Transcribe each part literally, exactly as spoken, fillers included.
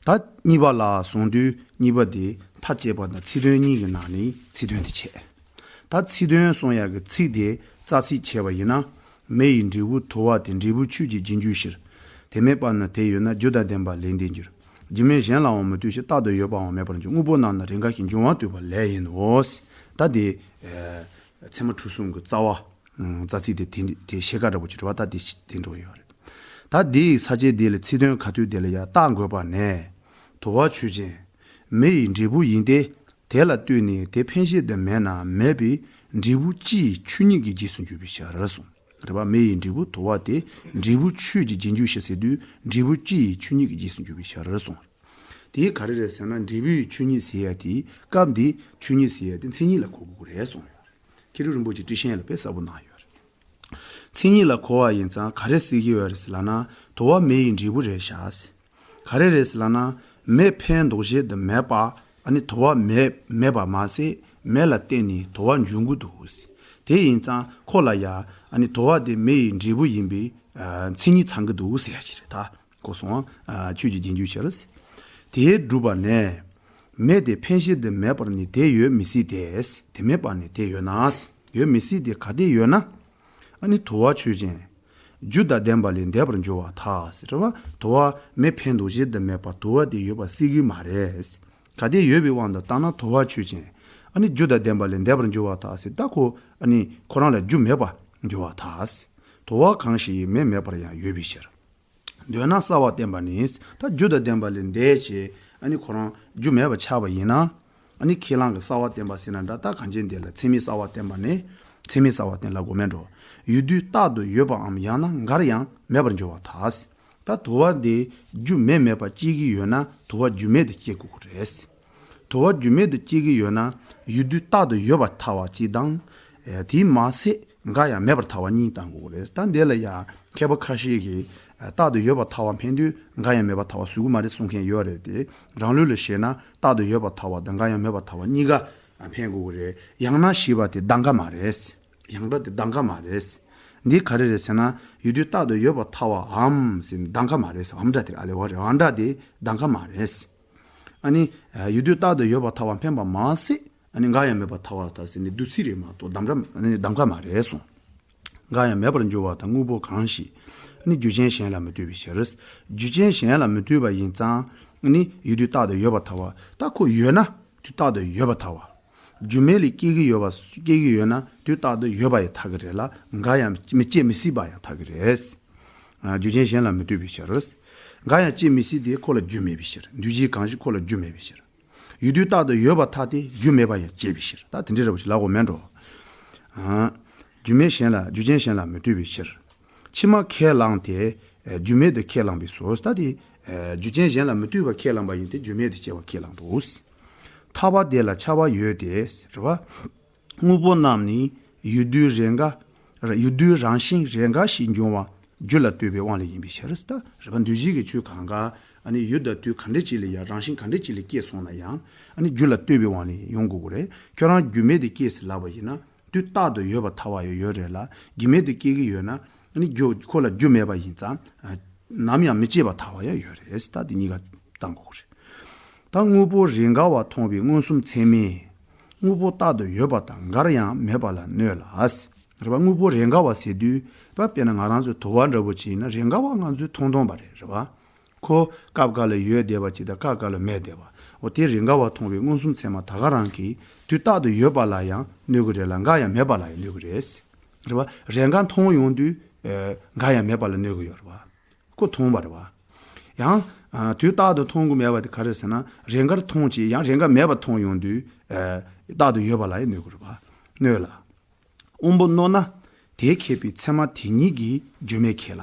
ད་གཉིས་པ་ལ་སོང་དུས་གཉིས་པ་དེ་མཐའ་དཔྱད་པ་དང་ཚིག་དོན་གཉིས་ཀྱི་ནང་ནས་ཚིག་དོན་དེ་བྱས། ད་ཚིག་དོན་གསུང་ཡག་གི་ཚིག་དེ་རྩ་ཚིག་བྱས་པ་ཡིན་ན། མེ་ཡི་འབྲས་བུ་དུ་བ་སྟེ། འབྲས་བུ་ཆོས་ཀྱི་རྒྱུར་འགྱུར་ཕྱིར། དེ་མེད་པ་ན་དེ་ཡོད་ན། རྒྱུ་དང་ལྡན་པ་ལས་འདས་འགྱུར། རྒྱུ་མེད་གཞན་ལའང་མི་ལྟོས་ཤིང་། རྟག་ཏུ་ཡོད་པའང་མེད་པར་འགྱུར། དངོས་པོ་རྣམས་ནི་རེས་འགའ་ཞིག་འབྱུང་བ་ལྟོས་པ་ལས་ཡིན་ནོ། ད་དེ་ཚད་མ་གྲུ་གསུམ་གྱི་རྩ་བ། རྩ་ཚིག་དེ་དེ་དེ་ཤེལ་དཀར་འདྲ་པོ་ཅིག་རེད་པ། ད་དེ་དེ་འགྲོ་ཡོད་རེད། ད་དེའི་ས་བཅད་དེ་ལ་ཚིག་དོན་ག་དུས་དེ་ལ་ཡང་བརྟག་དགོས་པ་ནས། དུ་བ་ཆོས་ཅན། མེ་ཡི་འབྲས་བུ་ཡིན་ཏེ། དེ་ལ་ལྟོས་ནས་དེ་འཕེན་བྱེད་དུ་མེད་ན་མེད་པའི་འབྲས་བུ་སྤྱི་ཡི་ཆོས་ཉིད་ཀྱི་རྗེས་སུ་འཇུག་པའི་ཕྱིར་གསུངས། རེད་པ། མེ་ཡི་འབྲས་བུ་དུ་བ་སྟེ། འབྲས་བུ་ཆོས་ཀྱི་རྗེས་འཇུག་ཕྱིར་ཟེར་དུས་འབྲས་བུ་སྤྱི་ཡི་ཆོས་ཉིད་ཀྱི་རྗེས་སུ་འཇུག་པའི་ཕྱིར་གསུངས། དེ་ག་རེ་རེད་ཟེར་ན། འབྲས་བུའི་ཆོས་ཉིད་ཟེར་ཡ་དེ། སྐབས་འདིའི་ཆོས་ཉིད་ཟེར་ཡ་དེ་མཚན་ཉིད་ལ་གོ་དགོས་ཀྱི་རེད་གསུངས་ཡོད་རེད། མཁས་གྲུབ་རིན་པོ་ཆེ་ཊཱིཀ་ཆེན་ལ་དཔེ་གསལ་པོ་གནང་ཡོད་རེད། མཚན་ཉིད་ལ་གོ་བ་ཡིན་ཙང་ག་རེ་ཟེར་གྱི་ཡོད་རེད་ཟེར་ལབ་ན། དུ་བ་མེ་ཡི་འབྲས་བུ་རེད་བཞག་ཟེར། ག་རེ་རེད་ཟེར་ལབ་ན། མེ་འཕེན་འདུ་བྱེད་དུ་མེད་པ། ཨ་ནི་དུ་བ་མེད་མེད་པ་མ་ཟད། མེ་ལ་བརྟེན་ནས་དུ་བ་འབྱུང་གི་འདུག་ཟེར། དེ་ཡིན་ཙང་ཁོ་ལ་ཡ། ཨ་ནི་དུ་བ་དེ་མེ་ཡི་འབྲས་བུ་ཡིན་པའི་ཨ་མཚན་ཉིད་ཚང་གི་འདུག་ཟེར་ཡ་ཅིག་རེད། ད་གོ་སོང་ཨ། ཆོས་ཀྱི་རྗེས་འཇུག་ཕྱིར་ཟེར། དེས་བསྒྲུབས་པ་ནས། མེ་དེ་འཕེན་བྱེད་དུ་མེད་པར་ནི་དེ་ཡོད་མི་སྲིད་དེ། དེ་མེད་པར་ནི་དེ་ཡོད་ན། ཡོད་མི་སྲིད་དེ་ག་དེ་ཡོད་ན། ཨ་ནི་དུ་བ་ཆོས་ཅན། རྒྱུ་དང་ལྡན་པ་ལས་འདས་པར་འགྱུར་བར་ཐལ་ཟེར་བ། དུ་བ་མེ་འཕེན་འདུ་བྱེད་དུ་མེད་པ། དུ་བ་དེ་ཡོད་པ་སྲིད་ཀྱི་མ་རེད། ག་དེ་ཡོད་པའི་དབང་དུ་བཏང་ན་དུ་བ་ཆོས་ཅན། ཨ་ནི་རྒྱུ་དང་ལྡན་པ་ལས་འདས་པར་འགྱུར་བར་ཐལ་ཟེར། ད་ཁོ་ཨ་ནི་ཁོ་རང་ལ་རྒྱུ་མེད་པར་འགྱུར་བར་ཐལ་ཟེར། དུ་བ་གང་ཞིག་མེ་མེད་པར་ཡང་ཡོད་པའི་ཕྱིར། འདོད་ན་གསལ་བར་བསྟན་པ་ནི། ད་རྒྱུ་དང་ལྡན་པ་ལས་འདས་བྱས། ཨ་ནི་ཁོ་རང་རྒྱུ་མེད་པ་ཆགས་པ་ཡིན་ན། ཨ་ནི་ཁས་བླངས་ཀྱི་གསལ་བར་བསྟན་པ་ཟེར་ན་འདྲ། ད་གང་ཅི་འདི་ལ་ཚད་མའི་གསལ་བར་བསྟན་པ་ནི། ཚད་མའི་གསལ་བར་བསྟན་ལ་གོ་མེད་འགྲོ། ཡོད་དུས་རྟག་ཏུ་ཡོད་པའམ་ཡང་ན་འགར་ཡང་མེད་པར་འགྱུར་བར་ཐལ། ད་དུ་བ་འདི་རྒྱུ་མེ་མེད་པ་སྐྱེ་གི་ཡོད་ན་དུ་བ་རྒྱུ་མེད་དུ་སྐྱེ་དགོས་ཀྱི་རེད། དུ་བ་རྒྱུ་མེད་དུ་སྐྱེ་གི་ཡོད་ན་ཡོད་དུས་རྟག་ཏུ་ཡོད་པར་ཐལ་བ་གཅིག་དང་། ཨེ། དེས་མ་ཚད་འགར་ཡང་མེད་པར་ཐལ་བ་གཉིས་བཏང་དགོས་ཀྱི་རེད། ད་འདི་ལ་ཡང་མཁས་པ་ཁ་ཤས་ཀྱིས་རྟག་ཏུ་ཡོད་པར་ཐལ་བ་འཕེན་དུས་འགར་ཡང་མེད་པར་ཐལ་བ་བཟོ་གི་མ་རེད་གསུང་མཁན་ཡོད་རེད་དེ། རང་ལུགས་ལ་བཤད་ན་རྟག་ཏུ་ཡོད་པར་ཐལ་བ་དང་འགར་ཡང་མེད་པར་ཐལ་བ་གཉིས་ཀ་འཕེན་དགོས་ཀྱི་རེད། ཡང་ན་ཞེས་པ་དེ་གདམ་ག་མ་རེད། ཡང་སྒྲ་དེ་གདམ་ག་མ་རེད། འདི་ག་རེ་རེད་ཟེར་ན། ཡོད་དུས་རྟག་ཏུ་ཡོད་པར་ཐལ་བའམ་ཟེར་ནས་གདམ་ག་མ་རེད་ཟེར། འམ་སྒྲ་དེ་ཨ་ལེ་བ་རེད། འ་སྒྲ་དེ་གདམ་ག་མ་རེད། ཨ་ནི་ཡོད་དུས་རྟག་ཏུ་ཡོད་པར་ཐལ་བ་འཕེན་པ་མ་ཟད། ཨ་ནི་འགར་ཡང་མེད་པར་ཐལ་བ་དང་ཟེར་ནས་བསྡུ་ཚིག་རེད་མ་གཏོགས་གདམ་ར་ཨ་ནི་གདམ་ག་མ་རེད་གསུངས། འགར་ཡང་མེད་པར་འགྱུར་བ་དང་དངོས་པོ་གང་ཞིག་ཨ་ནི་རྒྱུ་ཅན་གཞན་ལ་མི་ལྟོས་པའི་ཕྱིར། རྒྱུ་ཅན་གཞན་ལ་མི་ལྟོས་པ་ཡིན་ཙང་། ཨ་ནི་ཡོད་དུས་རྟག་ཏུ་ཡོད་པར་ཐལ་བ། ད་ཁོ་ཡོད་ན་དུས་རྟག་ཏུ་ཡོད་པར་ཐལ་བ། རྒྱུ་མེད་ལས་སྐྱེ་གི་ཡོད་པ་སྐྱེ་གི་ཡོད་ན་དུས་རྟག་ཏུ་ཡོད་པ་ཡང་ཐལ་གི་རེད་ལ། འགར་ཡང་མི་སྐྱེ་མི་སྲིད་པ་ཡང་ཐལ་གི་རེད། ཨ། རྒྱུ་ཅན་གཞན་ལ་མི་ལྟོས་པའི་ཕྱིར། འགར་ཡང་སྐྱེ་མི་སྲིད་དེ་ཁོ་ལ་རྒྱུ་མེད་པའི་ཕྱིར། འདུས་བྱས་གང་ཞིག་ཁོ་ལ་རྒྱུ་མེད་པའི་ཕྱིར། ཡོད་དུས་རྟག་ཏུ་ཡོད་པར་ཐལ་ཏེ་རྒྱུ་མེད་པ་ཡང་བྱས་པའི་ཕྱིར། ད་དེ་འདྲའི་ར་བ་ཞིག་ལ་གོ་མེད་འགྲོ། ཨ། རྒྱུ་མེད་གཞན་ལ་རྒྱུ་ཅན་གཞན་ལ་མི་ལྟོས་པའི་ཕྱིར། ཕྱི་མ་ཁས་བླངས་ཏེ། ཨ། རྒྱུ་མེད་དུ་ཁས་བླངས་པས་སོ། ད་དེ། ཨ། རྒྱུ་ཅན་གཞན་ལ་མི་ལྟོས་པར་ཁས་བླངས་པ་ཡིན་ཏེ་རྒྱུ་མེད་དུ་སྐྱེ་བར་ཁས་བླངས་འདུག། ཐལ་བ་དེ་ལ་ཁྱབ་པ་ཡོད་དེ། རེད་པ། དངོས་པོ་རྣམས་ནི་ཡོད་དུས་རེས་འགའ། ཡོད་དུས་རང་བཞིན་རེས་འགའ་ཞིག་འབྱུང་བ་རྒྱུ་ལ་ལྟོས་པའི་དབང་ལས་ཡིན་པའི་ཕྱིར། ད་རེད་པ། འདུས་བྱས་ཀྱི་ཆོས་གང་ག་ཨ་ནི་ཡུལ་དང་དུས་ག་འདྲ་ཅིག་ལ་ཡང་རང་བཞིན་ག་འདྲ་ཅིག་ལ་སྐྱེས་སོང་ན་ཡང་ཨ་ནི་རྒྱུ་ལ་ལྟོས་པའི་དབང་ལས་ཡོང་དགོས་ཀྱི་རེད། ཁྱོད་རང་རྒྱུ་མེད་དུ་སྐྱེས་ཟེར་ལབ་པ་ཡིན་ན་དུས་རྟག་ཏུ་ཡོད་པར་ཐལ་བ་ཡང་ཡོད་རེད་ལ། རྒྱུ་མེད་དུ་སྐྱེ་གི་ཡོད་ན་ཨ་ནི་རྒྱུ་ཁོ་ལ་རྒྱུ་མེད་པ་ཡིན་ཙང་། ནམ་ཡང་མི་སྐྱེ་བར་ཐལ་བ་ཡང་ཡོད་རེད། ད་དེ་གཉིས་ཀ་བཏང་དགོས་ཀྱི་རེད། ད་དངོས་པོ་རེས་འགའ་བ་མཐོང་བའི་མངོན་སུམ་ཚད་མས་དངོས་པོ་རྟག་ཏུ་ཡོད་པ་དང་འགར་ཡང་མེད་པ་ལ་གནོད་ལ། རེད་པ། དངོས་པོ་རེས་འགའ་བ་ཟེར་དུས་པ། དཔེར་ན་ང་རང་ཚོའི་དུ་བ་འདྲ་པོ་ཅིག་ཡིན་ན་རེས་འགའ་བ་ང་ཚོས་མཐོང་མཐོང་པ་རེད། རེད་པ། ཁོ་སྐབས་འགའ་ལ་ཡོད་བསྡད་པ་ཅིག་དང་སྐབས་འགའ་ལ་མེད་བསྡད་པ། འོ་དེ་རེས་འགའ་བ་མཐོང་བའི་མངོན་སུམ་ཚད་མ་ད་ག་རང་གིས་དུས་རྟག་ཏུ་ཡོད་པ་ལ་ཡང་གནོད་ཀྱི་རེད་ལ། འགར་ཡང་མེད་པ་ལ་ཡང་གནོད་ཀྱི་རེད། རེད་པ། རེས་འགའ་མཐོང་ཡོང་དུས། ཨ། འགར་ཡང་མེད་པ་ལ་གནོད་ཀྱི་ཡོད་རེད་པ། ཁོ་མཐོང་བ་རེད་པ། ཡང་། ཨ། དུས་རྟག་ཏུ་མཐོང་གི་མེད་པ་དེ་ག་རེ་ཟེར་ན་རེས་འགར་མཐོང་བྱས་ཡང་རེས་འགའ་མེད་པ་མཐོང་ཡོང་དུས། ཨ། རྟག་ཏུ་ཡོད་པ་ལ་ཡང་གནོད་ཀྱི་རེད་པ། གནོད་ལ། དབང་པོ་རྣོ་ན་དེ་ཁེགས་པའི་ཚད་མ་དེ་ཉིད་ཀྱིས་རྒྱུ་མེད་ཁེགས་ལ།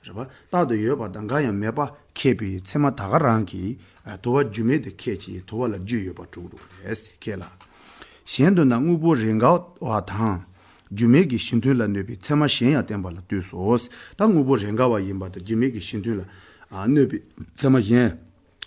རེད་པ། རྟག་ཏུ་ཡོད་པ་དང་འགར་ཡང་མེད་པ་ཁེགས་པའི་ཚད་མ་ད་ག་རང་གིས། ཨ། དུ་བ་རྒྱུ་མེད་དུ་ཁེགས་ཀྱི་དུ་བ་ལ་རྒྱུ་ཡོད་པར་གྲུབ་འགྲོ་གི་རེད། ཁེགས་ལ། གཞན་དུ་ན་དངོས་པོ་རེས་འགའ་བ་དང་། རྒྱུ་མེད་ཀྱི་གཞི་མཐུན་ལ་གནོད་པའི་ཚད་མ་གཞན་ཡང་བསྟན་པ་ལ་ལྟོས་སོ། ད་དངོས་པོ་རེས་འགའ་བ་ཡིན་པ་དང་རྒྱུ་མེད་ཀྱི་གཞི་མཐུན་ལ། ཨ། གནོད་པའི་ཚད་མ་གཞན་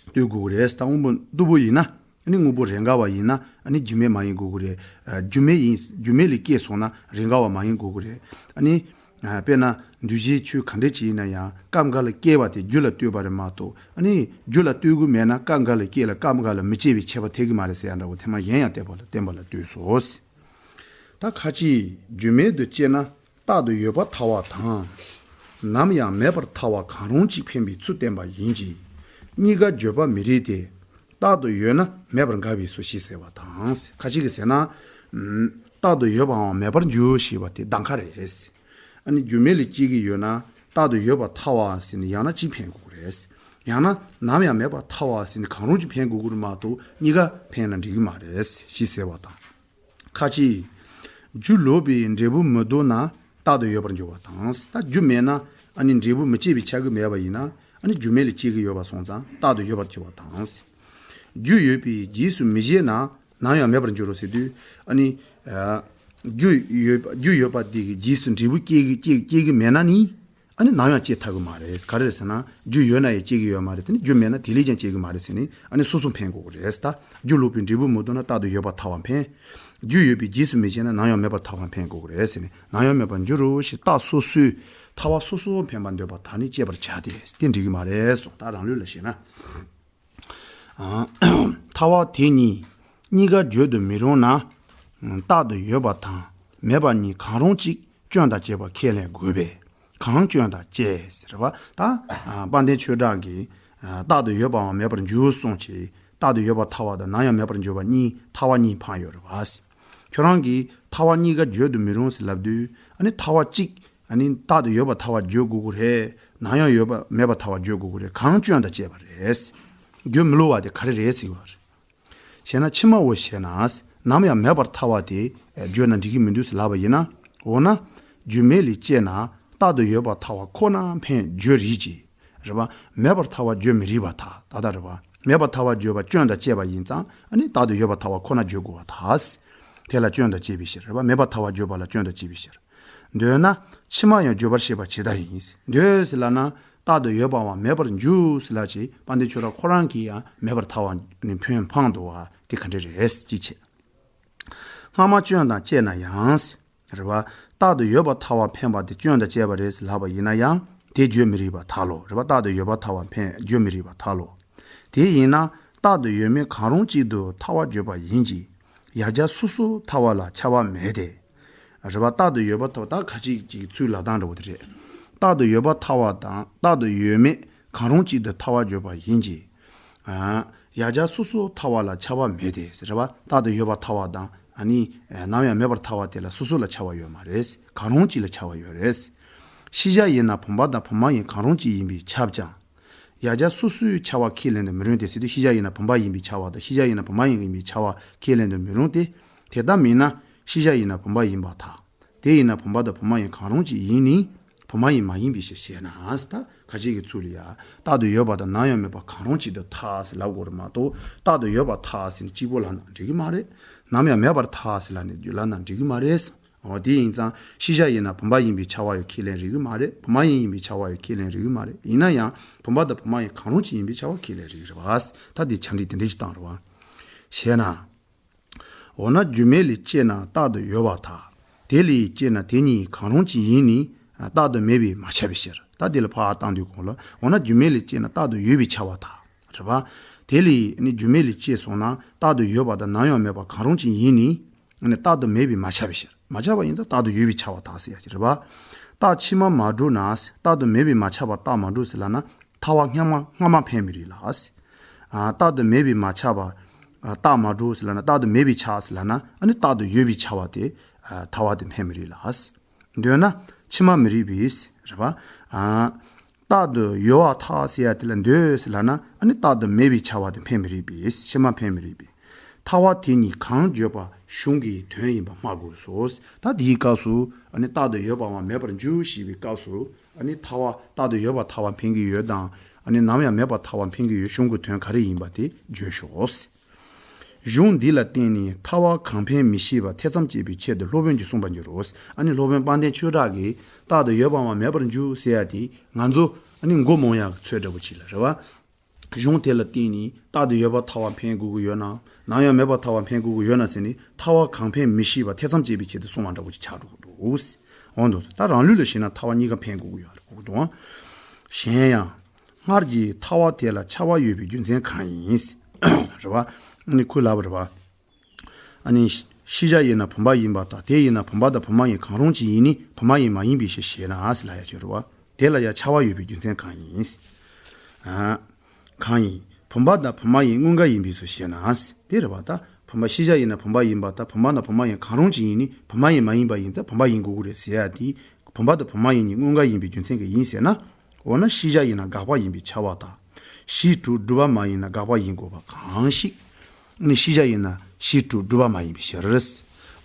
ལྟོས་དགོས་ཀྱི་རེད། ད་དབང་པོ་རྟུལ་པོ་ཡིན་ན་ཨ་ནི་དངོས་པོ་རེས་འགའ་བ་ཡིན་ན་ཨ་ནི་རྒྱུ་མེད་མ་ཡིན་དགོས་ཀྱི་རེད། ཨ། རྒྱུ་མེད་ཡིན། རྒྱུ་མེད་ལས་སྐྱེས་སོང་ན་རེས་འགའ་བ་མ་ཡིན་དགོས་ཀྱི་རེད། ཨ་ནི། ཨ། དཔེར་ན་འདུས་བྱས་ཆོས་ག་འདྲ་ཅིག་ཡིན་ན་ཡང་སྐབས་འགའ་ལ་སྐྱེ་བ་དེ་རྒྱུ་ལ་ལྟོས་པ་རེད་མ་གཏོགས། ཨ་ནི་རྒྱུ་ལ་ལྟོས་ཀྱི་མེད་ན་སྐབས་འགའ་ལ་སྐྱེ་ལ་སྐབས་འགའ་ལ་མི་སྐྱེ་བའི་ཁྱད་པར་འཕགས་ཀྱི་མ་རེད་ཟེར་ཡ་འདྲ་བོ་དེ་མ་གཞན་ཡང་དེ་བ་ལ་བསྟན་པ་ལ་ལྟོས་སོ། ད་ཁ་ཅིག་རྒྱུ་མེད་དུ་དཔྱད་ན་རྟག་ཏུ་ཡོད་པར་ཐལ་བ་དང་། ནམ་ཡང་མེད་པར་ཐལ་བ་གང་རུང་གཅིག་འཕེན་པའི་ཚུལ་བསྟན་པ་ཡིན་གྱི། གཉིས་ཀ་བརྗོད་པ་མི་རིགས་ཏེ། རྟག་ཏུ་ཡོད་ན་མེད་པར་འགལ་བས་སོ་ཞེས་ཟེར་བ་དང་། ཁ་ཅིག་གིས་ཟེར་ན། ཨམ། རྟག་ཏུ་ཡོད་པའང་མེད་པར་འགྱུར་ཞེས་པ་དེ་གདམ་ག་རེད། ཨ་ནི་རྒྱུ་མེད་ལ་སྐྱེ་གི་ཡོད་ན་རྟག་ཏུ་ཡོད་པར་ཐལ་བ་ཟེར་ནས་ཡང་ན་གཅིག་འཕེན་དགོས་ཀྱི་རེད། ཡང་ན་ནམ་ཡང་མེད་པར་ཐལ་བ་ཟེར་ནས་གང་རུང་གཅིག་འཕེན་དགོས་ཀྱི་རེད་མ་གཏོགས་གཉིས་ཀ་འཕེན་ན་འགྲིག་གི་མ་རེད་ཞེས་ཟེར་བ་དང་། ཁ་ཅིག་རྒྱུ་ལོག་པའི་འབྲས་བུ་མི་ལྡོག་ན་རྟག་ཏུ་ཡོད་པར་འགྱུར་བ་དང་། ད་རྒྱུ་མེད་ན་ཨ་ནི་འབྲས་བུ་མི་སྐྱེ་བའི་ཆགས་ཀྱི་མེད་པ་ཡིན་ན། ཨ་ནི་རྒྱུ་མེད་ལ་སྐྱེ་གི་ཡོད་པ་སོང་ཙང་རྟག་ཏུ་ཡོད་པར་འགྱུར་བ་དང་། རྒྱུ་ཡོད་པའི་རྗེས་སུ་མི་བཞེད་ན་ནམ་ཡང་མེད་པར་འགྱུར་རོ་ཟེར་དུས། ཨ་ནི། ཨ། རྒྱུ་ཡོད་པ་རྒྱུ་ཡོད་པ་དེ་གི་རྗེས་སུ་འབྲས་བུ་སྐྱེ་གི་སྐྱེ་སྐྱེ་གི་མེད་ན་ནི། ཨ་ནི་ནམ་ཡང་སྐྱེ་ཐུབ་ཀྱི་མ་རེད། ག་རེ་རེད་ཟེར་ན་རྒྱུ་ཡོད་ན་ཡང་སྐྱེ་གི་ཡོད་མ་རེད། དེ་ནི་རྒྱུ་མེད་ན་དེ་ལས་ཀྱང་སྐྱེ་གི་མ་རེད་ཟེར་ནས་ཨ་ནི་སོ་སོ་འཕེན་དགོས་ཀྱི་རེད། ད་རྒྱུ་ལོག་པའི་འབྲས་བུ་མི་ལྡོག་ན་རྟག་ཏུ་ཡོད་པར་ཐལ་བ་འཕེན། རྒྱུ་ཡོད་པའི་རྗེས་སུ་མི་བཞེད་ན་ནམ་ཡང་མེད་པར་ཐལ་བ་འཕེན་དགོས་ཀྱི་རེད་ཟེར་ནས་ནམ་ཡང་མེད་པར་འགྱུར་རོ་ཞེས་རྟགས་སོ་སོའི་ཐལ་བ་སོ་སོ་འཕེན་པར་འདོད་པ་དག་ནི་དཔྱད་པར་བྱ་སྟེ་དེ་འགྲིག་གི་མ་རེད་གསུངས། ད་རང་ལུགས་ལ་བྱས་ན། ཨ། ཐལ་བ་དེ་གཉིས་གཉིས་ཀ་བརྗོད་དུ་མི་རུང་ན། རྟག་ཏུ་ཡོད་པ་དང་མེད་པ་གཉིས་གང་རུང་གཅིག་སྐྱོན་དང་བཅས་པ་ཁས་ལེན་དགོས་པས། གང་སྐྱོན་དང་བཅས་ཟེར་བ་ད། ཨ། དཔལ་ལྡན་ཆོས་གྲགས་ཀྱིས། ཨ། རྟག་ཏུ་ཡོད་པའང་མེད་པར་འགྱུར་གསུངས་ཀྱི། རྟག་ཏུ་ཡོད་པར་ཐལ་བ་དང་ནམ་ཡང་མེད་པར་འགྱུར་བ་གཉིས་ཐལ་བ་གཉིས་འཕངས་ཡོད་རེད་བ། ཁྱོད་རང་གིས་ཐལ་བ་གཉིས་ཀ་བརྗོད་དུ་མི་རུང་ཟེར་ལབ་དུས། ཨ་ནི་ཐལ་བ་གཅིག་ཨ་ནི་རྟག་ཏུ་ཡོད་པར་ཐལ་བ་བརྗོད་དགོས་ཀྱི་རེད། ནམ་ཡང་ཡོད་པ་མེད་པར་ཐལ་བ་བརྗོད་དགོས་ཀྱི་རེད། གང་སྐྱོན་དང་བཅས་པ་རེད། བརྗོད་མི་བླུ་བ་དེ་ག་རེ་རེད་ཟེར་བ་རེད། བྱས་ན་ཕྱི་མ་འོ་བྱས་ན། ནམ་ཡང་མེད་པར་ཐལ་བ་དེ་བརྗོད་ན་འགྲིག་གི་མི་འདུག་ཟེར་ལབ་པ་ཡིན་ན། འོ་ན། རྒྱུ་མེད་ལས་སྐྱེས་ན་རྟག་ཏུ་ཡོད་པར་ཐལ་བ་ཁོ་ན་འཕེན་བརྗོད་རིགས་ཀྱི། རེད་བ། མེད་པར་ཐལ་བ་བརྗོད་མི་རིགས་པར་ཐལ། ད་ལྟ་རེད་བ། མེད་པར་ཐལ་བ་བརྗོད་པ་སྐྱོན་དང་བཅས་པ་ཡིན་ཙང་ཨ་ནི་རྟག་ཏུ་ཡོད་པར་ཐལ་བ་ཁོ་ན་བརྗོད་དགོས་པར་ཐལ། དེ་ལ་སྐྱོན་དང་བཅས་པའི་ཕྱིར། རེད་བ། མེད་པར་ཐལ་བ་བརྗོད་པ་ལ་སྐྱོན་དང་བཅས་པའི་ཕྱིར། འདོད་ན། ཕྱི་མ་ཡང་བརྗོད་པར་བྱེད་པ་ཇི་ལྟར་ཡིན། འདོད་ཟེར་ལབ་ན་རྟག་ཏུ་ཡོད་པའང་མེད་པར་འགྱུར་ཟེར་ལབ་ཅིག་དཔལ་ལྡན་ཆོས་གྲགས་ཁོ་རང་གིས་ཡང་མེད་པར་ཐལ་བ་ནི་འཕེན་འཕངས་འདུག་བ་དེ་ག་འདྲ་རེད་ཅེས་བྱས། སྔ་མ་སྐྱོན་དང་བཅས་ན་ཡང་། རེད་བ། རྟག་ཏུ་ཡོད་པར་ཐལ་བ་འཕེན་པ་དེ་སྐྱོན་དང་བཅས་པ་རེད་ཟེར་ལབ་པ་ཡིན་ན་ཡང་དེ་བརྗོད་མི་རིགས་པར་ཐལ་ལོ། རེད་བ། རྟག་ཏུ་ཡོད་པར་ཐལ་བ་འཕེན་བརྗོད་མི་རིགས་པར་ཐལ་ལོ། དེ་ཡིན་ན་རྟག་ཏུ་ཡོད་མེད་གང་རུང་གཅིག་ཏུ་ཐལ་བ་བརྗོད་པ་ཡིན་གྱི། ཡང་བསྐྱར་སོ་སོར་ཐལ་བ་ལ་ཁྱབ་པ་མེད་དེ། རེད་བ། རྟག་ཏུ་ཡོད་པར་ཐལ་བ་ད་ཁ་ཅིག་ཅིག་ཚུལ་ལབ་སྟངས་འདྲ་བོ་དེ་རེད། རྟག་ཏུ་ཡོད་པར་ཐལ་བ་དང་རྟག་ཏུ་ཡོད་མེད་གང་རུང་གཅིག་ཏུ་ཐལ་བ་བརྗོད་པ་ཡིན་གྱི། ཨ། ཡང་བསྐྱར་སོ་སོར་ཐལ་བ་ལ་ཁྱབ་པ་མེད་དེ་ཟེར་བ། རྟག་ཏུ་ཡོད་པར་ཐལ་བ་དང་ཨ་ནི་ནམ་ཡང་མེད་པར་ཐལ་བ་དེ་ལ་སོ་སོ་ལ་ཁྱབ་པ་ཡོད་མ་རེད། གང་རུང་གཅིག་ལ་ཁྱབ་པ་ཡོད་རེད། ཤེས་བྱ་ཡིན་ན་བུམ་པ་དང་བུམ་མ་ཡིན་གང་རུང་གཅིག་ཡིན་པས་ཁྱབ་ཀྱང་། ཡང་བསྐྱར་སོ་སོའི་ཁྱབ་པ་ཁས་ལེན་དུ་མི་རུང་སྟེ་ཟེར་དུས་ཤེས་བྱ་ཡིན་ན་བུམ་པ་ཡིན་པས་ཁྱབ་པ་དང་ཤེས་བྱ་ཡིན་ན་བུམ་མ་ཡིན་པས་ཁྱབ་པ་ཁས་ལེན་དུ་མི་རུང་སྟེ། དེ་ལྟ་མིན་ན་ཤེས་བྱ་ཡིན་ན་བུམ་པ་ཡིན་པར་ཐལ། དེ་ཡིན་ན་བུམ་པ་དང་བུམ་མ་ཡིན་གང་རུང་གཅིག་ཡིན་ནི། བུམ་མ་ཡིན་མ་ཡིན་པའི་ཕྱིར་ཞེ་ན། ད་ཁ་ཅིག་གི་ཚུལ་ལ་ཡ། རྟག་ཏུ་ཡོད་པ་དང་ནམ་ཡང་མེད་པ་གང་རུང་གཅིག་ཏུ་ཐལ་ཟེར་ལབ་དགོས་རེད་མ་གཏོགས་རྟག་ཏུ་ཡོད་པར་ཐལ་ཟེར་ནས་གཅིག་པོ་ལབ་ན་འགྲིག་གི་མ་རེད། ནམ་ཡང་མེད་པར་ཐལ་ཟེར་ལབ་ནས་རྒྱུ་ལབ་ན་འགྲིག་གི་མ་རེད། འོ་དེ་ཡིན་ཙང་ཤེས་བྱ་ཡིན་ན་བུམ་པ་ཡིན་པའི་ཁྱབ་པ་ཡང་ཁས་ལེན་རིགས་མ་རེད། བུམ་པ་ཡིན་ཡིན་པའི་ཁྱབ་པ་ཡང་ཁས་ལེན་རིགས་མ་རེད། ཡིན་ན་ཡང་བུམ་པ་དང་བུམ་མ་ཡིན་གང་རུང་གཅིག་ཡིན་པའི་ཁྱབ་པ་ཁས་ལེན་རིགས་རེད་བ། ད་དེ་ཆ་འགྲིག་དེ་འདྲ་ཞིག་བཏང་རེད་བ། ཞེ་ན། འོ་ན་རྒྱུ་མེད་ལས་སྐྱེས་ན་རྟག་ཏུ་ཡོད་པར་ཐལ། དེ་ལས་སྐྱེས་ན་དེ་གཉིས་གང་རུང་གཅིག་ཡིན་ནི། རྟག་ཏུ་མེད་པས་མ་ཁྱབ་པའི་ཕྱིར། ད་དེ་ལ་ཕར་བཏང་དུས་གོང་ལ་འོ་ན་རྒྱུ་མེད་ལས་སྐྱེས་ན་རྟག་ཏུ་ཡོད་པས་ཁྱབ་པར་ཐལ། རེད་བ། དེ་ལས་ནི་རྒྱུ་མེད་ལས་སྐྱེས་སོང་ན་རྟག་ཏུ་ཡོད་པ་དང་ནམ་ཡང་མེད་པ་གང་རུང་གཅིག་ཡིན་ནི། ནི་རྟག་ཏུ་མེད་པས་མ་ཁྱབ་པའི་ཕྱིར། མ་ཁྱབ་པ་ཡིན་ཙང་རྟག་ཏུ་ཡོད་པས་ཁྱབ་པར་ཐལ་ཟེར་ཡ་ཅིག་རེད་བ། རྟགས་ཕྱི་མ་མ་གྲུབ་ན། རྟག་ཏུ་མེད་པས་མ་ཁྱབ་པ་རྟགས་མ་གྲུབ་ཟེར་ལབ་ན། ཐལ་བ་སྔ་མ་སྔ་མ་འཕེན་མི་རིགས་ལ། ཨ། རྟག་ཏུ་མེད་པས་མ་ཁྱབ་པ། ཨ། རྟགས་མ་གྲུབ་ཟེར་ལབ་ན་རྟག་ཏུ་མེད་པས་ཁྱབ་ཟེར་ལབ་ན་ཨ་ནི་རྟག་ཏུ་ཡོད་པས་ཁྱབ་པ་དེ། ཨ། ཐལ་བ་དེ་འཕེན་མི་རིགས་ལ། འདོད་ན་ཕྱི་མ་མི་རིགས་པས་རེད་བ། ཨ། རྟག་ཏུ་ཡོད་པར་ཐལ་ཟེར་ཡ་དེ་ལ་འདོད་ཟེར་ལབ་ན་ཨ་ནི་རྟག་ཏུ་མེད་པས་ཁྱབ་པ་དེ་འཕེན་མི་རིགས་པས། ཕྱི་མ་འཕེན་མི་རིགས་པས། ཐལ་བ་དེ་གཉིས་གང་བརྗོད་པ་གཞུང་གི་དོན་ཡིན་པ་སྨྲ་དགོས་སོ། ད་དེའི་སྐབས་སུ་ཨ་ནི་རྟག་ཏུ་ཡོད་པའང་མེད་པར་འགྱུར་ཞེས་པའི་སྐབས་སུ་ཨ་ནི་ཐལ་བ་རྟག་ཏུ་ཡོད་པར་ཐལ་བ་འཕེན་གྱི་ཡོད་དང་ཨ་ནི་ནམ་ཡང་མེད་པར་ཐལ་བ་འཕེན་གྱི་ཡོད་གཞུང་གི་དོན་ག་རེ་ཡིན་པ་དེ་བརྗོད་ཤོག། གཞུང་འདི་ལ་བརྟེན་ནས་ཐལ་བ་གང་འཕེན་མི་ཤེས་པ་ཐེ་ཚོམ་བཅད་པའི་ཆེད་དུ་སློབ་དཔོན་གྱིས་གསུངས་པར་འགྱུར་རོ། ཨ་ནི་སློབ་དཔོན་དཔལ་ལྡན་ཆོས་གྲགས་ཀྱིས་རྟག་ཏུ་ཡོད་པའང་མེད་པར་འགྱུར་ཟེར་ཡ་དེ་ང་ཚོ་ཨ་ནི་མགོ་རྨོངས་ཡག་ཚོད་འདྲ་པོ་ཅིག་ལ་རེད་བ། གཞུང་དེ་ལ་བརྟེན་ནས་རྟག་ཏུ་ཡོད་པར་ཐལ་བ་འཕེན་དགོས་ཀྱི་ཡོད་ན། ནམ་ཡང་མེད་པར་ཐལ་བ་འཕེན་དགོས་ཀྱི་ཡོད་ན་ཟེར་ནས་ཐལ་བ་གང་འཕེན་མི་ཤེས་པ་ཐེ་ཚོམ་བཅད་པའི་ཆེད་དུ་གསུངས་པ་འདྲ་པོ་ཅིག་ཆགས་འགྲོ་གི་འདུག། འོ་འདུག་ད་རང་ལུགས་ལ་བྱས་ན་ཐལ་བ་གཉིས་ཀ་འཕེན་དགོས་ཀྱི་ཡོད་རེད་གོ་གི་འདུག་གཞན་ཡང་། སྔར་གྱི་ཐལ་བ་དེ་ལ་ཆགས་པ་ཡོད་པའི་རྒྱུ་མཚན་གང་ཡིན། རེད་བ། ཨ་ནི་ཁོས་ལབ་པ་རེད་བ། ཨ་ནི་ཤེས་བྱ་ཡིན་ན་བུམ་པ་ཡིན་པ་དང་དེ་ཡིན་ན་བུམ་པ་དང་བུམ་པ་ཡིན་གང་རུང་ཅིག་ཡིན་ནི་བུམ་པ་ཡིན་མ་ཡིན་པའི་ཕྱིར་ཞེ་ན་ཟེར་ལབ་ཡ་ཅིག་རེད་བ། དེ་ལ་ཡང་ཆགས་པ་ཡོད་པའི་རྒྱུ་མཚན་གང་ཡིན། ཨ། གང་ཡིན། བུམ་པ་དང་བུམ་པ་ཡིན་དངོས་འགལ་ཡིན་པའི་ཕྱིར་ཞེ་ན། དེ་རེད་བ་ད། བུམ་པ་ཤེས་བྱ་ཡིན་ན་བུམ་པ་ཡིན་པ་དང་བུམ་པ་དང་བུམ་པ་ཡིན་གང་རུང་ཅིག་ཡིན་ནི་བུམ་པ་ཡིན་མ་ཡིན་པ་ཡིན་ཙང་བུམ་པ་ཡིན་དགོས་ཀྱི་རེད་ཟེར་ཡ་དེ། བུམ་པ་དང་བུམ་པ་ཡིན་གཉིས་དངོས་འགལ་ཡིན་པའི་རྒྱུ་མཚན་གྱིས་ཡིན་ཟེར་ན། འོ་ན་ཤེས་བྱ་ཡིན་ན་དགག་པ་ཡིན་པས་ཁྱབ་པ་དང་། གཞི་གྲུབ་སྒྲུབ་པ་མ་ཡིན་ན་དགག་པ་ཡིན་དགོས་པ་གང་ཞིག་ནི་ཤེས་བྱ་ཡིན་ན་གཞི་གྲུབ་སྒྲུབ་པ་མ་ཡིན་པའི་ཕྱིར།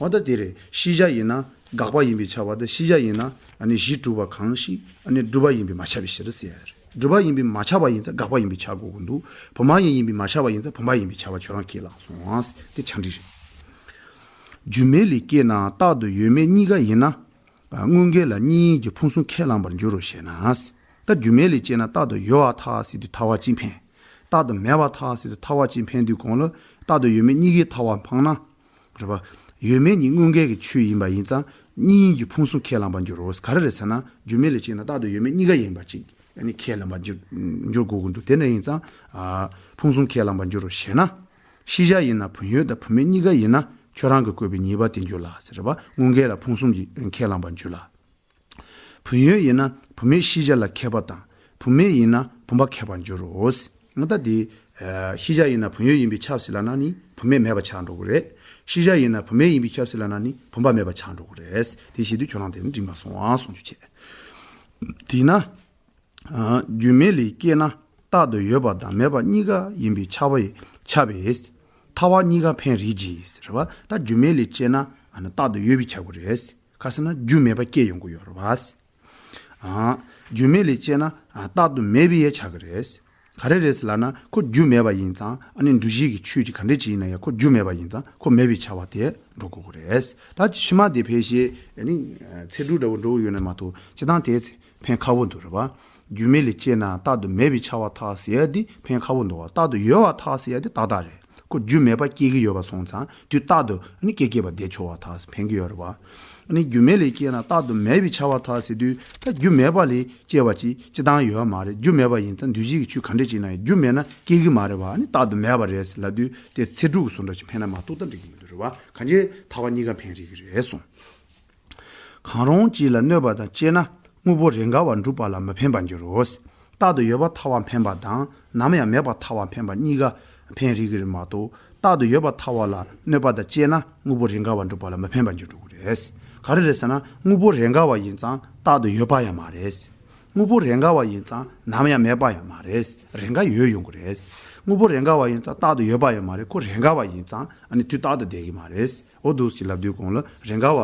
འོ་ད་དེ་རེད། ཤེས་བྱ་ཡིན་ན་དགག་པ་ཡིན་པས་ཁྱབ་པ་དང་ཤེས་བྱ་ཡིན་ན་ཨ་ནི་གཞི་གྲུབ་པ་གང་ཞིག་ཨ་ནི་སྒྲུབ་པ་ཡིན་པས་མ་ཁྱབ་པའི་ཕྱིར་ཟེར་ཡ་རེད། སྒྲུབ་པ་ཡིན་པས་མ་ཁྱབ་པ་ཡིན་ཙང་དགག་པ་ཡིན་པས་ཁྱབ་དགོས་ཀྱི་འདུག་བུམ་པ་ཡིན་ཡིན་པས་མ་ཁྱབ་པ་ཡིན་ཙང་བུམ་པ་ཡིན་པས་ཁྱབ་པ་ཁྱོད་རང་ཁས་བླངས་སོང་ཨ། དེ་ཆ་འགྲིག་རེད། རྒྱུ་མེད་ལས་སྐྱེས་ན་རྟག་ཏུ་ཡོད་མེད་གཉིས་ཀ་ཡིན་ན། དངོས་འགལ་ལ་གཉིས་ཀྱི་ཕུང་གསུམ་ཁས་བླངས་པར་འགྱུར་རོ་ཞེ་ན། ད་རྒྱུ་མེད་ལས་སྐྱེས་ན་རྟག་ཏུ་ཡོད་པར་ཐལ་ཟེར་དུས་ཐལ་བ་གཅིག་འཕེན། རྟག་ཏུ་མེད་པར་ཐལ་ཟེར་དུས་ཐལ་བ་གཅིག་འཕེན་དུས་གོང་ལ་རྟག་ཏུ་ཡོད་མེད་གཉིས་ཀའི་ཐལ་བ་འཕངས་ན། རེད་པ། ཡོད་མེད་གཉིས་དངོས་འགལ་གྱི་ཆོས་ཡིན་པ་ཡིན་ཙང་གཉིས་ཀྱི་ཕུང་གསུམ་ཁས་བླངས་པར་འགྱུར་རོ། ག་རེ་རེད་ཟེར་ན་རྒྱུ་མེད་ལས་སྐྱེས་ན་རྟག་ཏུ་ཡོད་མེད་གཉིས་ཀ་ཡིན་པ་གཅིག་ཨ་ནི་ཁས་བླངས་པར་འགྱུར་འགྱུར་དགོས་ཀྱི་འདུག་དེ་འདྲ་ཡིན་ཙང་། ཕུང་གསུམ་ཁས་བླངས་པར་འགྱུར་རོ་ཞེ་ན། ཤེས་བྱ་ཡིན་ན་བུམ་ཡོད་དང་བུམ་མེད་གཉིས་ཀ་ཡིན་ན་ཁྱོད་རང་གིས་བཀོད་པའི་ཉེས་པ་དེ་འགྱུར་ལ་ཟེར་བ་དངོས་འགལ་ལ་ཕུང་གསུམ་གྱིས་ཁས་བླངས་པར་འགྱུར་ལ། བུམ་ཡོད་ཡིན་ན་བུམ་མེད་ཤེས་བྱ་ལ་ཁེགས་པ་དང་བུམ་མེད་ཡིན་ན་བུམ་པ་ཁེགས་པར་འགྱུར་རོ། ང་ད་དེ། ཤེས་བྱ་ཡིན་ན་བུམ་ཡོད་ཡིན་པས་ཁྱབ་ཟེར་ལབ་ན་ནི་བུམ་མེད་མེད་པ་ཆགས་འགྲོ་གི་རེད། ཤེས་བྱ་ཡིན་ན་བུམ་མེད་ཡིན་པས་ཁྱབ་ཟེར་ལབ་ན་ནི་བུམ་པ་མེད་པ་ཆགས་འགྲོ་གི་རེད། དེ་བྱེད་དུས་ཁྱོད་རང་དེ་ནི་འགྲིག་མ་སོང་ཨང་གསུང་རྒྱུ་བྱས། དེས་ན། རྒྱུ་མེད་ལས་སྐྱེས་ན་རྟག་ཏུ་ཡོད་པ་དང་མེད་པ་གཉིས་ཀ་ཡིན་པས་ཁྱབ་པ་ཡི་ཁྱབ་པས། ཐལ་བ་གཉིས་ཀ་འཕེན་རིགས་ཀྱིས་ཟེར་བ་ད་རྒྱུ་མེད་ལས་སྐྱེས་ན་ཨ་ནི་རྟག་ཏུ་ཡོད་པས་ཁྱབ་དགོས་རེད། ག་ཟེར་ན་རྒྱུ་མེད་པ་སྐྱེ་ཡོང་གི་ཡོད་རེད་བ། རྒྱུ་མེད་ལས་སྐྱེས་ན་རྟག་ཏུ་མེད་པས་ཡང་ཁྱབ་ཀྱི་རེད། ག་རེ་རེད་ཟེར་ལབ་ན་ཁོ་རྒྱུ་མེད་པ་ཡིན་ཙང་ཨ་ནི་འདུ་བྱེད་ཀྱི་ཆོས་ཀྱི་ག་འདྲ་ཅིག་ཡིན་ན་ཡང་ཁོ་རྒྱུ་མེད་པ་ཡིན་ཙང་ཁོ་མེད་པས་ཁྱབ་པ་དེ་འགྲོ་དགོས་ཀྱི་རེད། ད་ཕྱི་མ་དེ་ཕལ་ཆེར་ཨ་ནི་ཚིག་འབྲུ་འདྲ་བོ་འགྲོ་གི་ཡོད་ན་མ་གཏོགས་སྤྱིར་བཏང་དེ་ཚེ་འཕེན་ཁག་པོ་འདུག་རེད་བ། རྒྱུ་མེད་ལས་སྐྱེས་ན་རྟག་ཏུ་མེད་པས་ཁྱབ་པར་ཐལ་ཟེར་ཡ་འདི་འཕེན་ཁག་པོ་འདུག་བ། རྟག་ཏུ་ཡོད་པར་ཐལ་ཟེར་ཡ་འདི་ཏག་ཏག་རེད། ཁོ་རྒྱུ་མེད་པ་སྐྱེ་གི་ཡོད་པ་སོང་ཙང་དུས་རྟག་ཏུ་ཨ་ནི་སྐྱེ་སྐྱེ་བ་དེ་ཆོག་པར་ཐལ་འཕེན་གི་ཡོད་རེད་བ། ཨ་ནི་རྒྱུ་མེད་ལས་སྐྱེས་ན་རྟག་ཏུ་མེད་པས་ཁྱབ་པར་ཐལ་ཟེར་དུས་ད་རྒྱུ་མེད་པ་ལས་སྐྱེ་བ་ཅིག་སྤྱིར་བཏང་ཡོད་མ་རེད། རྒྱུ་མེད་པ་ཡིན་ཙང་འདུ་བྱེད་ཀྱི་ཆོས་ག་འདྲ་ཅིག་ན་ཡང་རྒྱུ་མེད་ན་སྐྱེ་གི་མ་རེད་བ། ཨ་ནི་རྟག་ཏུ་མེད་པ་རེད་ཟེར་ལབ་དུས་དེ་ཚིག་འབྲུ་གི་བཟོ་འདྲ་ཅིག་འཕེན་ན་མ་གཏོགས་ད་འགྲིག་གི་མི་འདུག་རེད་བ། གང་ཅི་ཐལ་བ་གཉིས་ཀ་འཕེན་རིགས་ཀྱི་རེད་གསུངས། གང་རུང་གཅིག་ལ་གནོད་པ་དང་བཅས་ན་དངོས་པོ་རེས་འགའ་བ་འགྲུབ་པ་ལ་མི་ཕན་པར་འགྱུར་རོ། རྟག་ཏུ་ཡོད་པ་ཐལ་བ་འཕེན་པ་དང་ནམ་ཡང་མེད་པ་ཐལ་བ་འཕེན་པ་གཉིས་ཀ་འཕེན་རིགས་ཀྱི་རེད་མ་གཏོགས་རྟག་ཏུ་ཡོད་པ་ཐལ་བ་ལ་གནོད་པ་དང་བཅས་ན་དངོས་པོ་རེས་འགའ་བ་འགྲུབ་པ་ལ་མི་ཕན་པར་འགྱུར་འགྲོ་གི་རེད། ག་རེ་རེད་ཟེར་ན་དངོས་པོ་རེས་འགའ་བ་ཡིན་ཙང་རྟག་ཏུ་ཡོད་པ་ཡང་མ་རེད། དངོས་པོ་རེས་འགའ་བ་ཡིན་ཙང་ནམ་ཡང་མེད་པ་ཡང་མ་རེད། རེས་འགའ་ཡོད་ཡོང་གི་རེད། དངོས་པོ་རེས་འགའ་བ་ཡིན་ཙང་རྟག་ཏུ་ཡོད་པ་ཡང་མ་རེད། ཁོ་རེས་འགའ་བ་ཡིན་ཙང་ཨ་ནི་དུས་རྟག་ཏུ་བསྡད་ཀྱི་མ་རེད། འོ་འདུག་ཅེས་ལབ་དུས་གོང་ལ་རེས་འགའ་བ་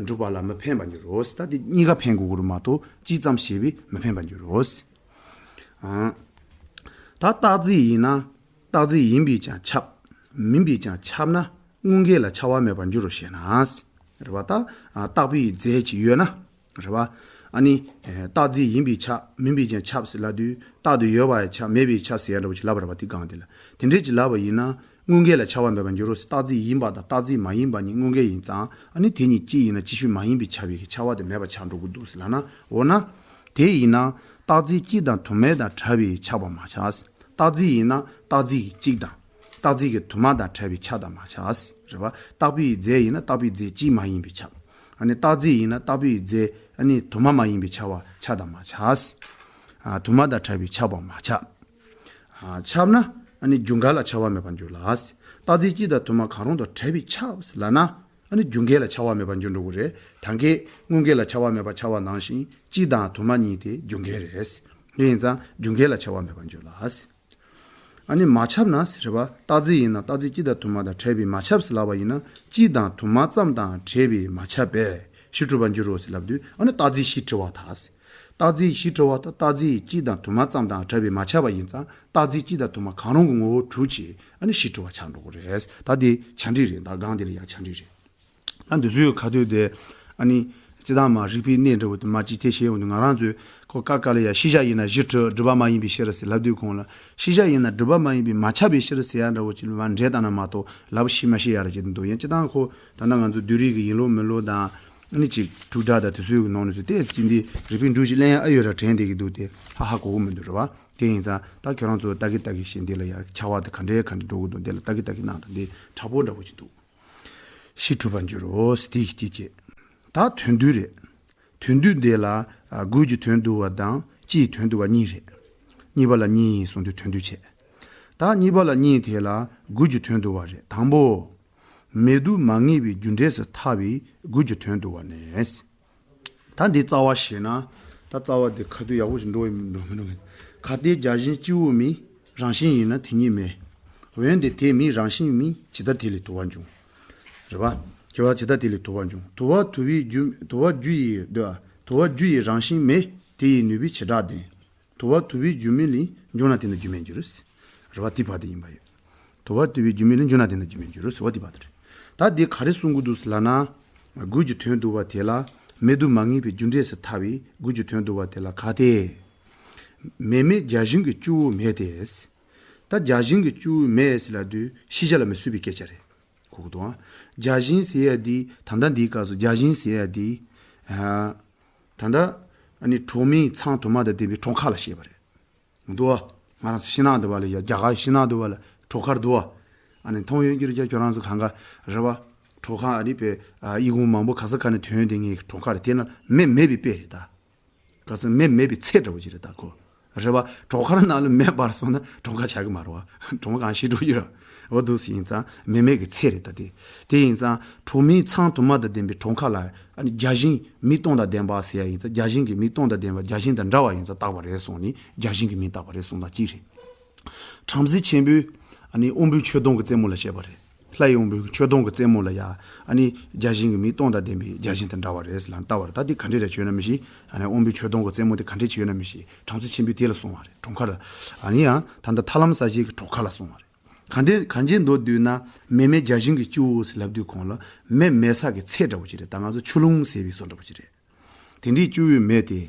འགྲུབ་པ་ལ་མི་ཕན་པར་འགྱུར་རོ། ད་དེ་གཉིས་ཀ་ཕན་དགོས་ཀྱི་རེད་མ་གཏོགས་གཅིག་ཙམ་ཞེས་པས་མི་ཕན་པར་འགྱུར་རོ། ཨང་། ད་རྟག་རྫས་ཡིན་ན་རྟག་རྫས་ཡིན་པས་ཀྱང་ཁྱབ། མིན་པས་ཀྱང་ཁྱབ་ན་དངོས་འགལ་ལ་ཆགས་པ་མེད་པར་འགྱུར་རོ་ཞེ་ན། རེད་བ། ད་རྟག་པའི་རྫས་ཅིག་ཡོད་ན། རེད་བ། ཨ་ནི། རྟག་རྫས་ཡིན་པས་ཁྱབ་མིན་པས་ཀྱང་ཁྱབ་ཟེར་ལབ་དུས་རྟག་ཏུ་ཡོད་པ་ཡང་ཁྱབ་མེད་པས་ཁྱབ་ཟེར་ཡ་འདྲ་བོ་ཅིག་ལབ་པ་རེད་བ། དེ་གང་དེ་ལ་དེ་འདྲས་ཅིག་ལབ་པ་ཡིན་ན། དངོས་འགལ་ལ་ཆགས་པ་མེད་པར་འགྱུར་རོ་ཟེར། རྟག་རྫས་ཡིན་པ་དང་རྟག་རྫས་མ་ཡིན་པ་གཉིས་དངོས་འགལ་ཡིན་ཙང་ཨ་ནི་དེ་གཉིས་གཅིག་ཡིན་ན་གཅིག་ཤོས་མ་ཡིན་པའི་ཁྱབ་པའི་ཁྱབ་པ་དེ་མེད་པར་ཆགས་འགྲོ་གི་འདུག་ཟེར་ལབ་ན། འོ་ན། དེ་ཡིན་ན། རྟག་རྫས་གཅིག་དང་དུ་མ་དང་བྲལ་བས་ཁྱབ་པར་མ་ཆགས། རྟག་རྫས་ཡིན་ན་རྟག་རྫས་ཀྱི་གཅིག་དང་། རྟག་རྫས་ཀྱི་དུ་མ་དང་བྲལ་བས་ཁྱབ་དང་མ་ཆགས། རེད་བ། རྟག་པའི་རྫས་ཡིན་ན་རྟག་པའི་རྫས་གཅིག་མ་ཡིན་པས་ཁྱབ། ཨ་ནི་རྟག་རྫས་ཡིན་ན་རྟག་པའི་རྫས་ཨ་ནི་དུ་མ་མ་ཡིན་པས་ཁྱབ་པ་ཁྱབ་དང་མ་ཆགས། ཨ། དུ་མ་དང་བྲལ་བས་ཁྱབ་པ་མ་ཆགས། ཨ། ཁྱབ་ན་ཨ་ནི་རྒྱུ་འགལ་ལ་ཆགས་པ་མེད་པར་འགྱུར་ལ། རྟག་རྫས་གཅིག་དང་དུ་མ་གང་རུང་དང་བྲལ་བས་ཁྱབ་ཟེར་ལབ་ན། ཨ་ནི་རྒྱུ་འགལ་ལ་ཆགས་པ་མེད་པར་འགྱུར་འགྲོ་གི་རེད། ད་གིན་དངོས་འགལ་ལ་ཆགས་པ་མེད་པར་ཆགས་པ་ནང་བཞིན་གཅིག་དང་དུ་མ་གཉིས་དེ་རྒྱུ་འགལ་རེད། དེ་ཡིན་ཙང་རྒྱུ་འགལ་ལ་ཆགས་པ་མེད་པར་འགྱུར་ལ། ཨ་ནི་མ་ཁྱབ་ན་ཟེར་བ། རྟག་རྫས་ཡིན་ན་རྟག་རྫས་གཅིག་དང་དུ་མ་དང་བྲལ་བས་མ་ཁྱབ་ཟེར་ལབ་པ་ཡིན་ན་གཅིག་དང་དུ་མ་ཙམ་དང་བྲལ་བས་མ་ཁྱབ་པས་གཞི་གྲུབ་པར་འགྱུར་རོ་ཟེར་ལབ་དུས་ཨ་ནི་རྟག་རྫས་གཞི་གྲུབ་པར་ཐལ། རྟག་རྫས་གཞི་གྲུབ་པ་དང་རྟག་རྫས་གཅིག་དང་དུ་མ་ཙམ་དང་བྲལ་བས་མ་ཁྱབ་པ་ཡིན་ཙང་རྟག་རྫས་གཅིག་དང་དུ་མ་གང་རུང་གི་ངོ་བོ་གྲུབ་ཅིང་ཨ་ནི་གཞི་གྲུབ་པ་ཆགས་འགྲོ་གི་རེད། ད་དེ་ཆ་འགྲིག་རེད། ད་སྒང་དེ་ལ་ཡང་ཆ་འགྲིག་རེད། ད་འདི་ཚོའི་ཁ་ཐོག་དེ་ཨ་ནི་སྤྱིར་བཏང་མ་རིགས་པའི་གནས་འདྲ་བོ་དེ་མ་ཅིག་དེ་བཤད་ཡོང་དུས་ང་རང་ཚོས་ཁོ་ཀ་ཀ་ལ་ཡ་ཤེས་བྱ་ཡིན་ན་གཞི་གྲུབ་སྒྲུབ་པ་མ་ཡིན་པའི་ཕྱིར་ཟེར་ལབ་དུས་གོང་ལ་ཤེས་བྱ་ཡིན་ན་སྒྲུབ་པ་མ་ཡིན་པའི་མ་ཁྱབ་པའི་ཕྱིར་ཟེར་ཡ་འདྲ་བོ་ཅིག་ལ་མ་འགྲེལ་བཏང་ན་མ་གཏོགས་ལབ་ཤེས་མ་ཤེས་ཡ་ར་ཅིག་འདུག་ཡིན་སྤྱིར་བཏང་ཁོ་ད་ལྟ་ང་ཚོ་བསྡུས་རིགས་ཀྱི་ཡིན་ལུགས་མིན་ལུགས་དང་། ཨ་ནི་ཅིག་དྲུག་སྒྲ་དང་དེ་ཚོའི་ནང་ནས་སུ་ཏོག་ཙམ་འདི་རིག་པའི་འབྲུ་ཞིག་ལེན་ཡ་ཨ་ཡོད་ར་དྲན་བསྡད་ཀྱི་འདུག་སྟེ། ཧ་ཧ་གོ་གི་མི་འདུག་རེད་བ། དེ་ཡིན་ཙང་ད་ཁྱོད་རང་ཚོ་ལྟ་གི་ལྟ་གི་བཞིན་འདི་ལ་ཡ་ཆ་བ་དེ་ག་འདྲའི་ག་འདྲ་འགྲོ་གི་འདུག་འདི་ལ་ལྟ་གི་ལྟ་གི་གནང་དང་། འདི་དྲག་པོ་འདྲ་པོ་ཅིག་འདུག་ཕྱིས་གྲུབ་པར་འགྱུར་རོ་ཟེར་དེ་ཞིག་གཅིག་བྱས། ད་དོན་བསྡུས་རེད། དོན་བསྡུས་འདི་ལ་ཨ་དགུས་ཀྱི་དོན་བསྡུ་བ་དང་སྤྱིའི་དོན་བསྡུ་བ་གཉིས་རེད། གཉིས་པ་ལ་གཉིས་གསུངས་དུས་དོན་བསྡུས་བྱས། ད་གཉིས་པ་ལ་གཉིས་དེ་ལ་དགུས་ཀྱི་དོན་བསྡུ་བ་རེད། དང་པོ། མེ་དུ་མ་ངེས་པའི་རྒྱུ་འབྲས་སུ་ཐལ་བའི་དགུས་ཀྱི་དོན་བསྡུ་བ་ནས། ད་འདི་རྩ་བ་ཞེ་ན། ད་རྩ་བ་འདི་ཁ་ཐུག་ཡག་པོ་ཞིག་འགྲོ་ཡི་མི་འགྲོ་མི་འགྲོ་གི། གལ་ཏེ་བརྒྱ་བྱིན་སྤྱི་བོ་མེད། རང་བཞིན་ཡིན་ན་དེ་ཉིད་མེད། འོན་ཏེ་དེ་མེད་རང་བཞིན་མིན། ཇི་ལྟར་དེ་ལས་དུ་བ་འབྱུང་། རེད་བ། ཇི་ལྟར་དེ་ལས་དུ་བ་འབྱུང་། དུ་བ་དུ་བའི་རྒྱུ་དུ་བ་རྒྱུ་ཡི་དུ་བ་རྒྱུ་ཡི་རང་བཞིན་མེད། དེ་ཡི་ནུས་པའི་བྱེ་བྲག་ལྡན། དུ་བ་དུ་བའི་རྒྱུ་མེད་ལས། འབྱུང་ན་དེ་ནི་རྒྱུ་མེད་འགྱུར། རེད་བ། དེ་བར་དུ་ཡིན་པ་ཡོད། དུ་བ་དུ་བའི་རྒྱུ་མེད་ལས། འབྱུང་ན་དེ་ནི་རྒྱུ་མེད་འགྱུར་ཟེར་བ་དེ་བར་དུ་རེད། ད་འདི་ག་རེ་གསུང་གི་འདུག་ཟེར་ལབ་ན། དགུས་ཀྱི་དོན་བསྡུ་བ་དེ་ལ། མེ་དུ་མ་ངེས་པའི་རྒྱུ་འབྲས་སུ་ཐལ་བའི་དགུས་ཀྱི་དོན་བསྡུ་བ་དེ་ལ་གལ་ཏེ། མེ་མེད་བརྒྱ་བྱིན་གྱི་སྤྱི་བོ་མེད་དེ། ད་བརྒྱ་བྱིན་གྱི་སྤྱི་བོ་མེད་ཟེར་ལབ་དུས་ཤེས་བྱ་ལ་མི་བཟོད་པའི་སྐད་ཆ་རེད། གོ་གི་འདུག་ཨ། བརྒྱ་བྱིན་ཟེར་ཡ་འདི་ད་ལྟ་འདིའི་སྐབས་སུ་བརྒྱ་བྱིན་ཟེར་ཡ་འདི། ཨ། ད་ལྟ་ཨ་ནི་གྲོག་མའི་ཚང་དུ་མ་དང་ལྡན་པའི་གྲོག་མཁར་ལ་བཤད་པ་རེད། འདུག་ཨ། ང་རང་ཚོ་ཤིང་ནགས་འདི་བ་ལ་ཡ། རྒྱ་གར་ཤིང་ནགས་འདི་བ་ལ་གྲོག་མཁར་འདུག་ཨ། ཨ་ནི་མཐོང་ཡོད་ཀྱི་རེད། ཁྱོད་རང་ཚོ་གང་ག་རེད་བ། གྲོག་མཁར་ཨ་ནི་པའི་ཨ་ཡི་གུང་མང་པོ་ག་ས་ག་ནས་ཐོན་ཡོང་དེ་ངའི་གྲོག་མཁར་རེད། དེ་ན་མེ་མེད་པའི་དཔེ་རེད་ད། ག་ས་མེ་མེད་པའི་ཚད་འདྲ་བོ་ཅིག་རེད་ད་ཁོ། རེད་བ། གྲོག་མཁར་ནང་ལ་མེ་འབར་སོང་ན་གྲོག་མཁར་ཆགས་ཀྱི་མ་རེད་བ། གྲོག་མ་གང་ཤི་འགྲོ་ཡོད་ར། འོ་འདུག་སེ་ཡིན་ཙང་མེ་མེད་ཀྱི་ཚད་རེད་ད་དེ། དེ་ཡིན་ཙང་གྲོག་མའི་ཚང་དུ་མ་དང་ལྡན་པའི་གྲོག་མཁར་ལ། ཨ་ནི་བརྒྱ་བྱིན་མིག་སྟོང་དང་ལྡན་པ་ཟེར་ཡ་ཡིན་ཙང་། བརྒྱ་བྱིན་གྱི་མིག་སྟོང་དང་ལྡན་པ་བརྒྱ་བྱིན་དང་འདྲ་བ་ཡིན་ཙང་རྟག་པ་རེད་གསུངས་ནས་བརྒྱ་བྱིན་གྱི་མིག་རྟག་པ་རེད་གསུངས་དང་གཅིག་རེད། བྲམ་ཟེ་ཆེན་པོས་ཨ་ནི་དབང་པོའི་མཆོད་སྡོང་གི་རྩེ་མོ་ལ་བཤད་པ་རེད། ལྷ་ཡི་དབང་པོའི་མཆོད་སྡོང་གི་རྩེ་མོ་ལ་ཡ། ཨ་ནི་བརྒྱ་བྱིན་གྱི་མིག་སྟོང་དང་ལྡན་པའི་བརྒྱ་བྱིན་དང་འདྲ་བ་རེད་ཟེར་ལབ་ལྟ་བ་རེད། ད་འདི་ག་འདྲས་རེད་བྱས་ན་མི་ཤེས། ཨ་ནི་དབང་པོའི་མཆོད་སྡོང་གི་རྩེ་མོ་དེ་ག་འདྲས་བྱས་ན་མི་ཤེས། བྲམ་ཟེ་ཆེན་པོས་དེ་ལ་གསུངས་པ་རེད། གྲོག་མཁར་ལ། ཨ་ནི་ཡང་ད་ལྟ་ཐར་ལམ་གསལ་བྱེད་ཀྱི་གྲོག་མཁར་ལ་གསུངས་པ་རེད། གང་འདྲས་གང་འདྲས་མདོར་བསྡུས་ན། མེ་མེད་བརྒྱ་བྱིན་གྱི་སྤྱི་བོ་ཟེར་ལབ་དུས་གོང་ལ་མེ་མེད་ས་གི་ཚད་འདྲ་བོ་ཅིག་རེད། ད་ང་ཚོ་ཆུ་ཀླུང་ཟེར་བའི་བཟོ་འདྲ་བོ་ཅིག་རེད། དེ་འདྲའི་སྤྱི་བོའི་མེ་དེ།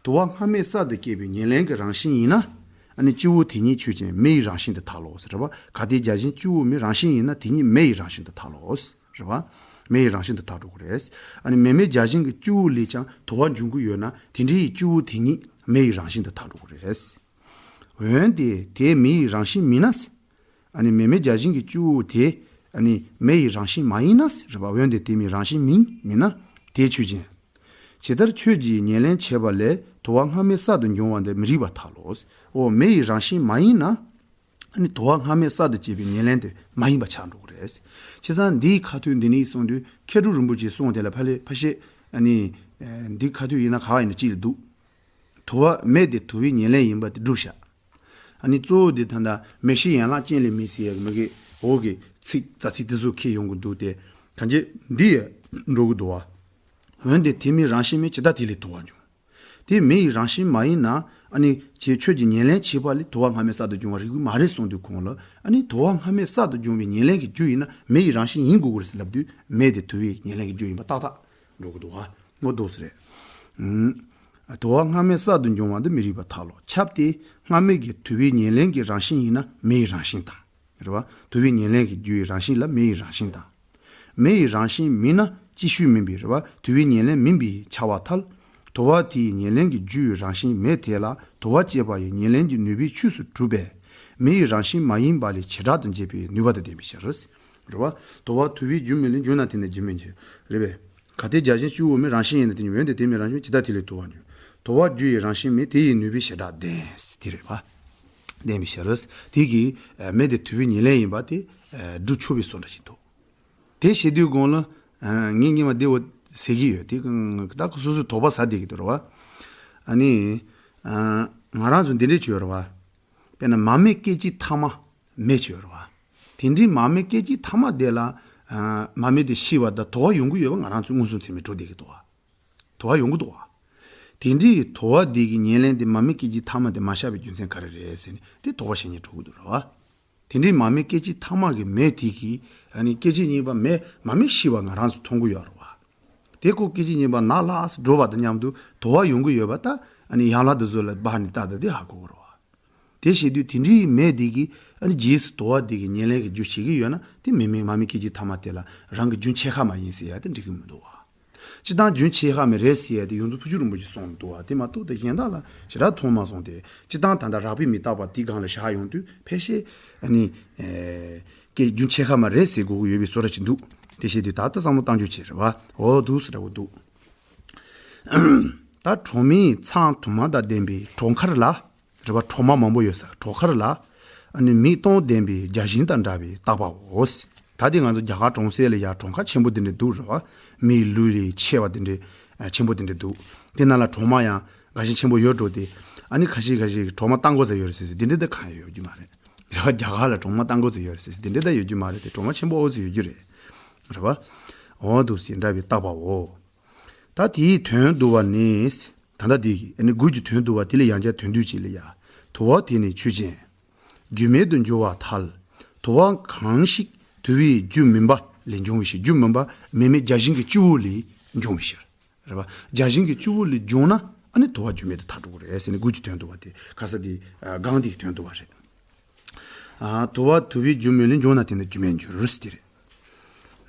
དུ་བ་སྔ་མས་གསར་དུ་སྐྱེས་པའི་ཉེར་ལེན་གྱི་རང་བཞིན་ཡིན་ན། ཨ་ནི་སྤྱི་བོ་དེ་ཉིད་ཆོས་ཅན། མེ་ཡི་རང་བཞིན་དུ་ཐལ་ལོ་ཟེར་བ། གལ་ཏེ་བརྒྱ་བྱིན་སྤྱི་བོ་མེད་རང་བཞིན་ཡིན་ན་དེ་ཉིད་མེ་ཡི་རང་བཞིན་དུ་ཐལ་ལོ། རེད་བ། མེ་ཡི་རང་བཞིན་དུ་ཐལ་འགྲོ་གི་རེད། ཨ་ནི་མེ་མེད་བརྒྱ་བྱིན་གྱི་སྤྱི་བོ་ལས་ཀྱང་དུ་བ་འབྱུང་གི་ཡོད་ན་དེ་འདྲའི་སྤྱི་བོ་དེ་ཉིད་མེ་ཡི་རང་བཞིན་དུ་ཐལ་འགྲོ་གི་རེད། འོན་ཏེ་དེ་མེ་ཡི་རང་བཞིན་མིན་ན། ཨ་ནི་མེ་མེད་བརྒྱ་བྱིན་གྱི་སྤྱི་བོ་དེ་ཨ་ནི་མེ་ཡི་རང་བཞིན་མ་ཡིན་ན་རེད་པ། འོན་ཏེ་དེ་མེ་རང་བཞིན་མིན་མིན་ན་དེ་ཆོས་ཅན། ཇི་ལྟར་ཁྱོད་ཀྱིས་ཉེར་ལེན་བྱས་པ་ལས་དུ་བ་སྔ་མས་གསར་དུ་འབྱུང་བ་འདི་མི་རིགས་པར་ཐལ་ལོ། འོ་མེ་ཡི་རང་བཞིན་མ་ཡིན་ན། ཨ་ནི་དུ་བ་སྔ་མས་གསར་དུ་སྐྱེས་པའི་ཉེར་ལེན་དེ་མ་ཡིན་པ་ཆགས་འགྲོ་གི་རེད། བྱས་ཙང་འདིའི་ཁ་ཐུག་འདི་ནས་གསུངས་དུས་མཁས་གྲུབ་རིན་པོ་ཆེའི་གསུང་དེ་ལ་ཕ་ལས་ཕ་ཤེས། ཨ་ནི་འདི་ཁ་ཐུག་ཡིན་ན་ག་བ་ཡིན་ན་ཅི་ལ་འདུག་དུ་བ་མེ་དེ་དུ་བའི་ཉེར་ལེན་ཡིན་པ་དེ་སྒྲུབ་བྱ། ཨ་ནི་གཙོ་བོ་དེ་ད་ལྟ་མེ་ཤེས་ཡན་ལག་ཅན་ལས་མེད་ཟེར་ཡག་མི་གི་འོག་གི་ཚིག་རྩ་ཚིག་དེ་ཚོ་ཁེལ་ཡོང་གི་འདུག་སྟེ། གང་ཅི་འདི་ཡ་འགྲོ་གི་འདུག་བ། འོན་ཏེ་དེ་མེ་རང་བཞིན་མེད་ཇི་ལྟར་དེ་ལས་དུ་བ་འབྱུང་། དེ་མེ་ཡི་རང་བཞིན་མ་ཡིན་ན། ཨ་ནི་ཁྱེད་ཁྱོད་ཀྱིས་ཉེར་ལེན་བྱས་པ་ལས་དུ་བ་སྔ་མས་གསར་དུ་འབྱུང་བ་རིགས་པས་མ་རེད་གསུངས་དུས་གོང་ལ། ཨ་ནི་དུ་བ་སྔ་མས་གསར་དུ་འབྱུང་བའི་ཉེར་ལེན་གྱི་རྒྱུ་ཡིན་ན་མེ་ཡི་རང་བཞིན་ཡིན་དགོས་ཀྱི་རེད་ཟེར་ལབ་དུས་མེ་དེ་དུ་བའི་ཉེར་ལེན་གྱི་རྒྱུ་ཡིན་པ་ཏག་ཏག་འགྲོ་གི་འདུག་བ། ངོ་ཐུག་སོང་རེད། ཨུམ། དུ་བ་སྔ་མས་གསར་དུ་འབྱུང་བ་འདི་མི་རིགས་པར་ཐལ་ལོ། ཁྱབ་སྟེ། སྔ་མའི་གི་དུ་བའི་ཉེར་ལེན་གྱི་རང་བཞིན་ཡིན་ན་མེ་ཡི་རང་བཞིན་དང་། རེད་བ། དུ་བའི་ཉེར་ལེན་གྱི་རྒྱུ་ཡི་རང་བཞིན་ལ་མེ་ཡི་རང་བཞིན་དང་། མེ་ཡི་རང་བཞིན་མིན་ན་ཅིག་ཤོས་མིན་པའི། རེད་བ། དུ་བའི་ཉེར་ལེན་མིན་པའི་ཆགས་པར་ཐལ། དུ་བ་དེའི་ཉེར་ལེན་གྱི་རྒྱུ་ཡི་རང་བཞིན་མེ་དེ་ལ་དུ་བ་སྐྱེད་པ་ཡི་ཉེར་ལེན་གྱི་ནུས་པའི་ཆོས་སུ་གྲུབ་པས། མེ་ཡི་རང་བཞིན་མ་ཡིན་པ་ལས་བྱེ་བྲག་ཏུ་འབྱེད་པའི་ནུས་པ་དང་ལྡན་པའི་ཕྱིར། རེད་བ། དུ་བ་དུ་བའི་རྒྱུ་མེད་ལས། འབྱུང་ན་དེ་ནི་རྒྱུ་མེད་འགྱུར། རེད་པས། གལ་ཏེ་བརྒྱ་བྱིན་སྤྱི་བོ་མེད་རང་བཞིན་ཡིན་ན་དེ་ཉིད། འོན་ཏེ་དེ་མེད་རང་བཞིན་ཇི་ལྟར་དེ་ལས་དུ་བ་འབྱུང་། དུ་བ་རྒྱུ་ཡི་རང་བཞིན་མེད། དེ་ཡི་ནུས་པའི་བྱེ་བྲག་ལྡན། དེ་རེད་པ། ལྡན་པའི་ཕྱིར། དེ་གིས་མེ་དེ་དུ་བའི་ཉེར་ལེན་ཡིན་པ་དེ་སྒྲུབ་ཆོག་པའི་བཟོ་འདྲ་ཞིག་འདུག་དེ་བྱེད་དུས་གོང་ལ་ངས་སྔོན་མ་དེ་འོ་ཟེར་གྱི་ཡོད། དེ་ད་ཁོ་སོ་སོའི་དོགས་པ་ཟ་བསྡད་ཀྱི་འདུག་རེད་བ། ཨ་ནི་ང་རང་ཚོ་འདི་འདྲས་བྱོས་རེད་བ། དཔེར་ན་མ་མེད་སྐད་ཅིག་ཐ་མ་མེ་བྱོས་རེད་བ། དེ་འདྲའི་མ་མེད་སྐད་ཅིག་ཐ་མ་དེ་ལ་ཨ་མ་མེད་དེ་ཤི་བ་དང་དུ་བ་ཡོང་གི་ཡོད་པ་ང་རང་ཚོས་མངོན་སུམ་ཚད་མས་གྲུབ་བསྡད་ཀྱི་འདུག་བ། དུ་བ་ཡོང་གི་འདུག་བ། དེ་འདྲའི་དུ་བ་འདི་གི་ཉེར་ལེན་དེ་མ་མེད་སྐད་ཅིག་ཐ་མ་དེ་མ་ཤར་བའི་རྒྱུ་མཚན་ག་རེ་རེད་ཟེར་ནས་དེ་དོགས་པ་བྱེད་སྙིང་བྲོ་གི་འདུག་རེད་བ། དེ་འདྲའི་མ་མེད་སྐད་ཅིག་ཐ་མ་གི་མེ་དེ་གིས་ཨ་ནི་སྐད་ཅིག་གཉིས་པ་མེ་མ་མེད་ཤི་བ་ང་རང་ཚོས་མཐོང་གི་ཡོད་རེད་བ། དེ་ཁོ་སྐད་ཅིག་གཉིས་པ་ནག་ལྷགས་སུ་འགྲོ་བ་དང་མཉམ་དུ་དུ་བ་ཡོང་གི་ཡོད་པ་ད་ཨ་ནི་ཡན་ལག་འདི་ཚོ་ལ་སྦ་ནས་ལྟ་ད་དེ་ཧ་གོ་གི་རེད་བ། དེ་བྱེད་དུས་དེ་འདྲའི་མེ་དེ་གིས་ཨ་ནི་རྗེས་སུ་དུ་བ་དེ་གི་ཉེར་ལེན་གྱི་རྒྱུ་བྱེད་ཀྱི་ཡོད་ན་དེ་མེ་མེ་མ་མེད་སྐད་ཅིག་ཐ་མ་དེ་ལ་རང་གི་རྒྱུ་ཆད་ཁ་མ་ཡིན་ཟེར་ཡ་དེ་འགྲིག་གི་མི་འདུག་བ། སྤྱིར་བཏང་རྒྱུན་ཆད་ཁ་མེད་རེད་ཟེར་ཡ་དེ་ཡོངས་འཛིན་ཕུར་ཆུང་རིན་པོ་ཆེས་གསུངས་འདུག་བ། དེ་མ་གཏོགས་དེ་གཞན་དག་ལ་ཞེ་དྲག་མཐོང་མ་སོང་སྟེ། སྤྱིར་བཏང་ད་ལྟ་རགས་པའི་མི་རྟག་པ་དེའི་སྒང་ལ་བཞག་ཡོང་དུས་ཕལ་ཆེར་ཨ་ནི་ཨེ་ཀྱི་རྒྱུན་ཆད་ཁ་མེད་རེད་ཟེར་དགོས་ཀྱི་ཡོད་པའི་བཟོ་འདྲ་ཅིག་འདུག། དེ་བྱས་དུས་ད་ལྟ་བསམ་བློ་གཏང་རྒྱུ་བྱེད་རེད་བ། འོ་འདུག་ཟེར་འདྲ་བོ་འདུག། ད་གྲོག་མའི་མཚང་དུ་མ་དང་ལྡན་པའི་གྲོག་མཁར་ལ། རེད་བ། གྲོག་མ་མང་པོ་ཡོད་ས་གྲོག་མཁར་ལ། ཨ་ནི་མིག་སྟོང་ལྡན་པའི་བརྒྱ་བྱིན་དང་འདྲ་བའི་རྟག་པའོ། ད་དེ་ང་ཚོ་རྒྱ་གར་གྲོང་གསེབ་ལ་ཡ་གྲོང་ཁ་ཆེན་པོ་དེ་འདྲ་འདུག་རེད་བ། མིའི་ལུས་ལས་ཆེ་བ་དེ་འདྲ། ཨ། ཆེན་པོ་དེ་འདྲ་འདུག། དེ་ནང་ལ་གྲོག་མ་ཡང་འགའ་ཤས་ཆེན་པོ་ཡོད་འགྲོ་དེ། ཨ་ནི་ཁ་ཤས་ཁ་ཤས་ཀྱིས་གྲོག་མ་བཏང་དགོས་ས་ཡོད་རེད་ཟེར་ཟེར་དེ་འདྲ་ད་གང་ཡང་ཡོད་རྒྱུ་མ་རེད། རེད་བ། རྒྱ་གར་ལ་གྲོག་མ་བཏང་དགོས་ས་ཡོད་རེད་ཟེར་ཟེར་དེ་འདྲ་ད་ཡོད་རྒྱུ་མ་རེད་དེ། གྲོག་མ་ཆེན་པོ་འོ་ཙི་ཡོད་རྒྱུ་རེད། རེད་བ། འོ་འདུག་སེ་འདྲ་བའི་རྟག་པའོ། ད་དེའི་དོན་བསྡུ་བ་ནི། ད་ལྟ་དེ་ཨ་ནི་དགུ་གི་དོན་བསྡུ་བ་དེ་ལས་ཡང་བསྐྱར་དོན་བསྡུ་བྱེད་ལ་ཡ། དུ་བ་དེ་ནི་ཆོས་ཅན། རྒྱུ་མེད་དུ་འགྱུར་བར་ཐལ། དུ་བ་གང་ཞིག་དུ་བའི་རྒྱུ་མིན་པ་ལས་འབྱུང་བའི་ཕྱིར། རྒྱུ་མིན་པ་མེ་མེ་བརྒྱ་བྱིན་གྱི་སྤྱི་བོ་ལས་འབྱུང་བའི་ཕྱིར། རེད་བ། བརྒྱ་བྱིན་གྱི་སྤྱི་བོ་ལས་བྱུང་ན་ཨ་ནི་དུ་བ་རྒྱུ་མེད་དུ་ཐལ་འགྲོ་གི་རེད་ཟེར་ནས་དགུ་གི་དོན་བསྡུ་བ་དེ་ཁ་ས་དེ་སྒང་དེ་གི་དོན་བསྡུ་བ་རེད། ཨ། དུ་བ་དུ་བའི་རྒྱུ་མེད་ལས་འབྱུང་ན་དེ་ནི་རྒྱུ་མེད་འགྱུར་ཟེར་དེ་རེད།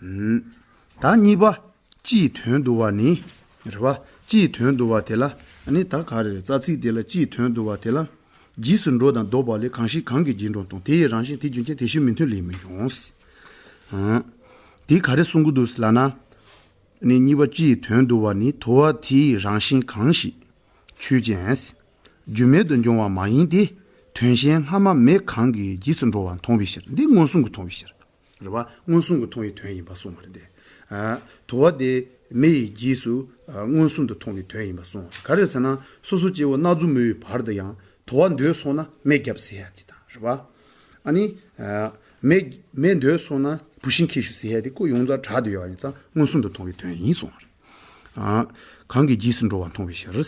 ཨུམ། ད་གཉིས་པ། སྤྱིའི་དོན་བསྡུ་བ་ནི། རེད་བ། སྤྱིའི་དོན་བསྡུ་བ་དེ་ལ་ཨ་ནི་ད་ག་རེ་རེད། རྩ་ཚིག་དེ་ལ་སྤྱིའི་དོན་བསྡུ་བ་དེ་ལ། རྗེས་སུ་འགྲོ་དང་ལྡོག་པ་ལས་གང་ཞིག་གང་གི་རྗེས་འགྲོ་མཐོང་། དེ་ཡི་རང་བཞིན་དེ་རྒྱུ་ཅན། དེ་ཕྱིར་མི་མཐུན་ལས་མི་འབྱུང་། ཨང་། དེ་ག་རེ་གསུང་གི་འདུག་ཟེར་ལབ་ན། ནི་གཉིས་པ་སྤྱིའི་དོན་བསྡུ་བ་ནི། དུ་བ་དེའི་རང་བཞིན་གང་ཞིག་ཆོས་ཅན། རྒྱུ་མེད་དུ་འབྱུང་བ་མ་ཡིན་ཏེ། དོན་གཞན་སྔ་མ་མེད་གང་གི་རྗེས་སུ་འགྲོ་བ་མཐོང་བའི་ཕྱིར། འདི་མངོན་སུམ་གྱིས་མཐོང་བའི་ཕྱིར། རེད་བ། མངོན་སུམ་གྱིས་མཐོང་བའི་དོན་ཡིན་པ་གསུངས་པ་རེད་དེ། ཨ། དུ་བ་དེ་མེ་ཡི་རྗེས་སུ། ཨ། མངོན་སུམ་དུ་མཐོང་བའི་དོན་ཡིན་པ་གསུངས་པ་རེད། ག་རེ་ཟེར་ན་སོ་སོ་སྐྱེ་བོ་སྣ་ཚོགས་མི་ཡི་བར་དུ་ཡང་དུ་བ་འདོད་སོང་ན་མེ་བརྒྱབ་ཟེར་ཡ་དེ་དང་། རེད་བ། ཨ་ནི། ཨ། མེ་མེ་འདོད་སོང་ན་བུད་ཤིང་འཁྱེར་ཤོག་ཟེར་ཡ་དེ་ཁོ་ཡོངས་རྫོགས་གྲགས་བསྡད་ཡོད་པ་ཡིན་ཙང་མངོན་སུམ་དུ་མཐོང་བའི་དོན་ཡིན་གསུངས་པ་རེད། ཨ། གང་གི་རྗེས་སུ་འགྲོ་བ་མཐོང་བའི་ཕྱིར།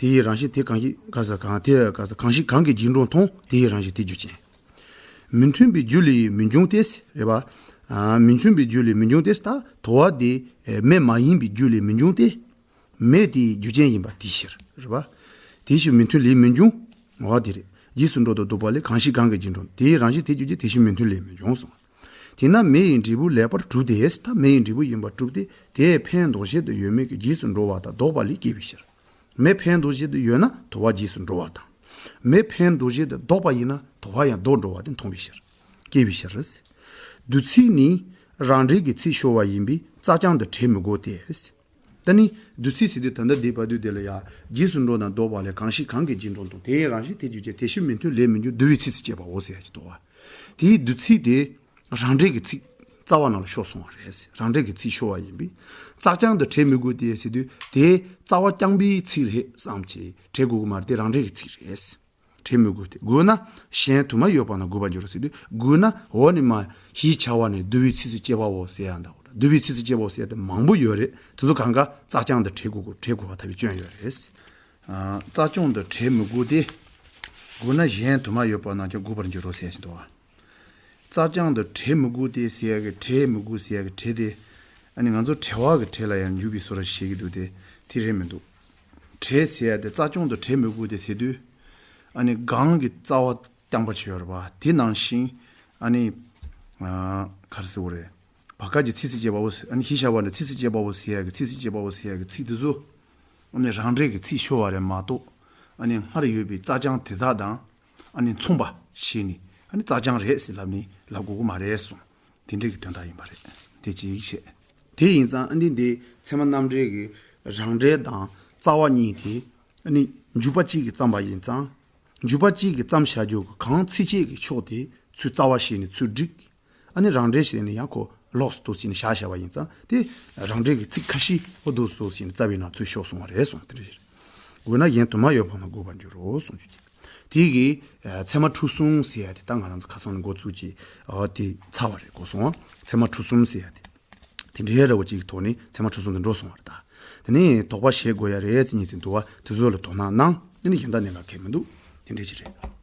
དེ་ཡི་རང་བཞིན་དེ་གང་ཞིག་ག་ས་གང་དེ་ག་ས་གང་ཞིག་གང་གི་རྗེས་འགྲོ་མཐོང་། དེ་ཡི་རང་བཞིན་དེ་རྒྱུ་ཅན། མི་མཐུན་པའི་རྒྱུ་ལས་མི་འབྱུང་སྟེ། རེད་བ། ཨ། མི་མཐུན་པའི་རྒྱུ་ལས་མི་འབྱུང་སྟེ། ད་དུ་བ་དེ་མེ་མ་ཡིན་པའི་རྒྱུ་ལས་མི་འབྱུང་སྟེ། མེ་དེའི་རྒྱུ་ཅན་ཡིན་པ་དེའི་ཕྱིར། རེད་བ། དེའི་ཕྱིར་མི་མཐུན་ལས་མི་འབྱུང་། འོ་དེ་རེད། རྗེས་སུ་འགྲོ་དང་ལྡོག་པ་ལས་གང་ཞིག་གང་གི་རྗེས་འགྲོ། དེའི་རང་བཞིན་དེ་རྒྱུ་ཅན། དེ་ཕྱིར་མི་མཐུན་ལས་མི་འབྱུང་གསུངས། དེས་ན་མེ་ཡི་འབྲས་བུ་ལེགས་པར་གྲུབ་སྟེ། ད་མེ་ཡི་འབྲས་བུ་ཡིན་པར་གྲུབ་སྟེ། དེས་ཕན་འདོགས་བྱེད་དུ་ཡོད་མེད་ཀྱི་རྗེས་སུ་འགྲོ་བ་དང་ལྡོག་པ་ལས་སྐྱེ་བའི་ཕྱིར། མེ་ཕན་འདོགས་བྱེད་དུ་ཡོད་ན་དུ་བ་རྗེས་སུ་འགྲོ་བ་དང་། མེ་ཕན་འདོགས་བྱེད་དུ་ལྡོག་པ་ཡིན་ན་དུ་བ་ཡང་ལྡོག་འགྲོ་བ་དེ་མཐོང་བའི་ཕྱིར། སྐྱེ་བའི་ཕྱིར། བསྡུ་ཚིག་ནི་རང་འབྲས་ཀྱི་ཚིག་ཤོར་བ་ཡིན་པས་རྩ་རྐྱང་དུ་བྲལ་མི་དགོས་ཏེ། ད་ནི་བསྡུ་ཚིག་ཟེར་དུས་ད་ལྟ་འདི་བར་དུ་དེ་ལ་ཡ་རྗེས་སུ་འགྲོ་དང་ལྡོག་པ་ལས་གང་ཞིག་གང་གི་རྗེས་འགྲོ་མཐོང་། དེའི་རང་བཞིན་དེ་རྒྱུ་ཅན། དེ་ཕྱིར་མི་མཐུན་ལས་མི་འབྱུང་། བསྡུ་བའི་ཚིག་སུ་སྐྱེས་པའོ་ཟེར་ཡ་ཅིག་འདུག་བ། དེའི་བསྡུ་ཚིག་དེ་རང་འབྲས་ཀྱི་ཚིག་རྩ་བ་ནང་ལ་ཤོར་སོང་བ་རེད། རང་འབྲས་ཀྱི་ཚིག་ཤོར་བ་ཡིན་པས་རྩ་རྐྱང་དུ་བྲལ་མི་དགོས་ཏེ་ཟེར་དུས་དེ་རྩ་བ་རྐྱང་པའི་ཚིག་རེད་བསམ་གྱི་བྲལ་དགོས་ཀྱི་མ་རེད། དེ་རང་འབྲས་ཀྱི་ཚིག་རེད། བྲལ་མི་དགོས་ཏེ། དགོས་ན་གཞན་དུ་མ་ཡོད་པ་ན་དགོས་པར་འགྱུར་རོ་ཟེར་དུས། དགོས་ན་འོ་ནི་མ་ཞེས་བྱ་བ་ནི་བསྡུ་བའི་ཚིགས་སུ་བཅད་པའོ་ཟེར་ཡང་འདྲ་བོ། བསྡུ་བའི་ཚིགས་སུ་བཅད་པའོ་ཟེར་ཡ་དེ་མང་པོ་ཡོད་རེད། དེ་ཚོ་གང་ག་རྩ་རྐྱང་དུ་བྲལ་དགོས་དགོས་བྲལ་དགོས་པ་ཐ་བའི་སྐྱོན་ཡོད་རེད། ཨ། རྩ་རྐྱང་དུ་བྲལ་མི་དགོས་ཏེ། དགོས་ན་གཞན་དུ་མ་ཡོད་པ་ན་ཀྱང་དགོས་པར་འགྱུར་རོ་ཟེར་བཞིན་འདུག་བ། རྩ་རྐྱང་དུ་བྲལ་མི་དགོས་ཏེ་ཟེར་ཡ་གི་བྲལ་མི་དགོས་ཟེར་ཡ་གི་བྲལ་དེ། ཨ་ནི་ང་ཚོ་བྲལ་བ་གི་བྲལ་ལ་ཡང་འཇུག་པའི་བཟོ་འདྲ་ཞིག་བྱེད་ཀྱི་འདུག་སྟེ། དེ་རེད་མི་འདུག། བྲལ་ཟེར་ཡ་དེ་རྩ་རྐྱང་དུ་བྲལ་མི་དགོས་ཏེ་ཟེར་དུས། ཨ་ནི་གང་གི་རྩ་བ་རྐྱང་པ་ཅིག་ཡོད་རེད་པ། དེ་ནང་བཞིན། ཨ་ནི། ཨ། ག་རེ་ཟེར་དགོས་རེད། བ་ག་གི་ཚིགས་སུ་བཅད་པའོ་ཟེར། ཨ་ནི་ཞེས་བྱ་བ་ནི་ཚིགས་སུ་བཅད་པའོ་ཟེར་ཡ་གི་ཚིགས་སུ་བཅད་པའོ་ཟེར་ཡ་གི་ཚིག་དེ་ཚོ། ཨ་ནི་རང་འབྲས་ཀྱི་ཚིག་ཤོར་བ་རེད་མ་གཏོགས། ཨ་ནི་སྔར་ཡོད་པའི་རྩ་རྐྱང་དེ་དག་དང་། ཨ་ནི་མཚུངས་པ་ཞིག་ནི། ཨ་ནི་རྩ་རྐྱང་རེད་ཟེར་ལབ་ནི་ལབ་དགོས་ཀྱི་མ་རེད་གསུངས། དེ་འདྲའི་གི་དོན་དག་ཡིན་པ་རེད། དེ་གཅིག་བྱས། དེ་ཡིན་ཙང་ཨ་ནི་འདི་ཚད་མ་རྣམ་འགྲེལ་གྱི་རང་འབྲས་དང་རྩ་བ་གཉིས་དེ། ཨ་ནི་འཇུག་པ་གཅིག་གིས་བརྩམས་པ་ཡིན་ཙང་། འཇུག་པ་གཅིག་གིས་བརྩམས་བཞག་རྒྱུ་གི་གང་ཚིགས་བཅད་ཀྱི་ཕྱོགས་དེ་ཚུར་རྩ་བ་བྱས་ནས་ཚུར་བསྒྲིགས། ཨ་ནི་རང་འགྲེལ་བྱས་ནས་ཡང་ཁོ་ལོགས་སུ་འདུག་སེ་བྱས་ནས་བཞག་བཞག་པ་ཡིན་ཙང་། དེ་རང་འགྲེལ་གྱི་ཚིག་ཁ་ཤས་འོ་འདུག་སེ་བྱས་ནས་རྩ་བའི་ནང་ཚུར་ཤོར་སོང་བ་རེད་གསུངས། དེ་འདྲ་རེད། དགོས་ན་གཞན་དུ་མ་ཡོད་པ་ན་དགོས་པར་འགྱུར་རོ་གསུངས་རྒྱུ་ཅིག། དེ་གི་ཚད་མ་ཁྲོ་གསུམ་ཟེར་ཡ་དེ་ད་ང་རང་ཚོ་ཁ་སང་ནས་འགོ་བཙུགས་ཀྱི། ཨ། དེ་ཚར་བ་རེད། གོ་སོང་ང་། ཚད་མ་ཁྲོ་གསུམ་ཟེར་ཡ་དེ། དེ་འདྲའི་འདྲ་བོ་ཅིག་གི་ཐོག་ནས་ཚད་མ་ཁྲོ་གསུམ་དེ་འགྲོ་སོང་བ་རེད་ད། དེ་ནས་དོགས་པ་བྱེད་དགོས་ཡ་རེད་ཟེར་མཁན་ཅིག་འདུག་བ། དེ་ཚོ་ལ་དོ་སྣང་གནང་། དེ་ནས་གཞན་དག་གནད་འགག་གང་ཡང་མི་འདུག། དེ་འདྲ་ཅིག་རེད།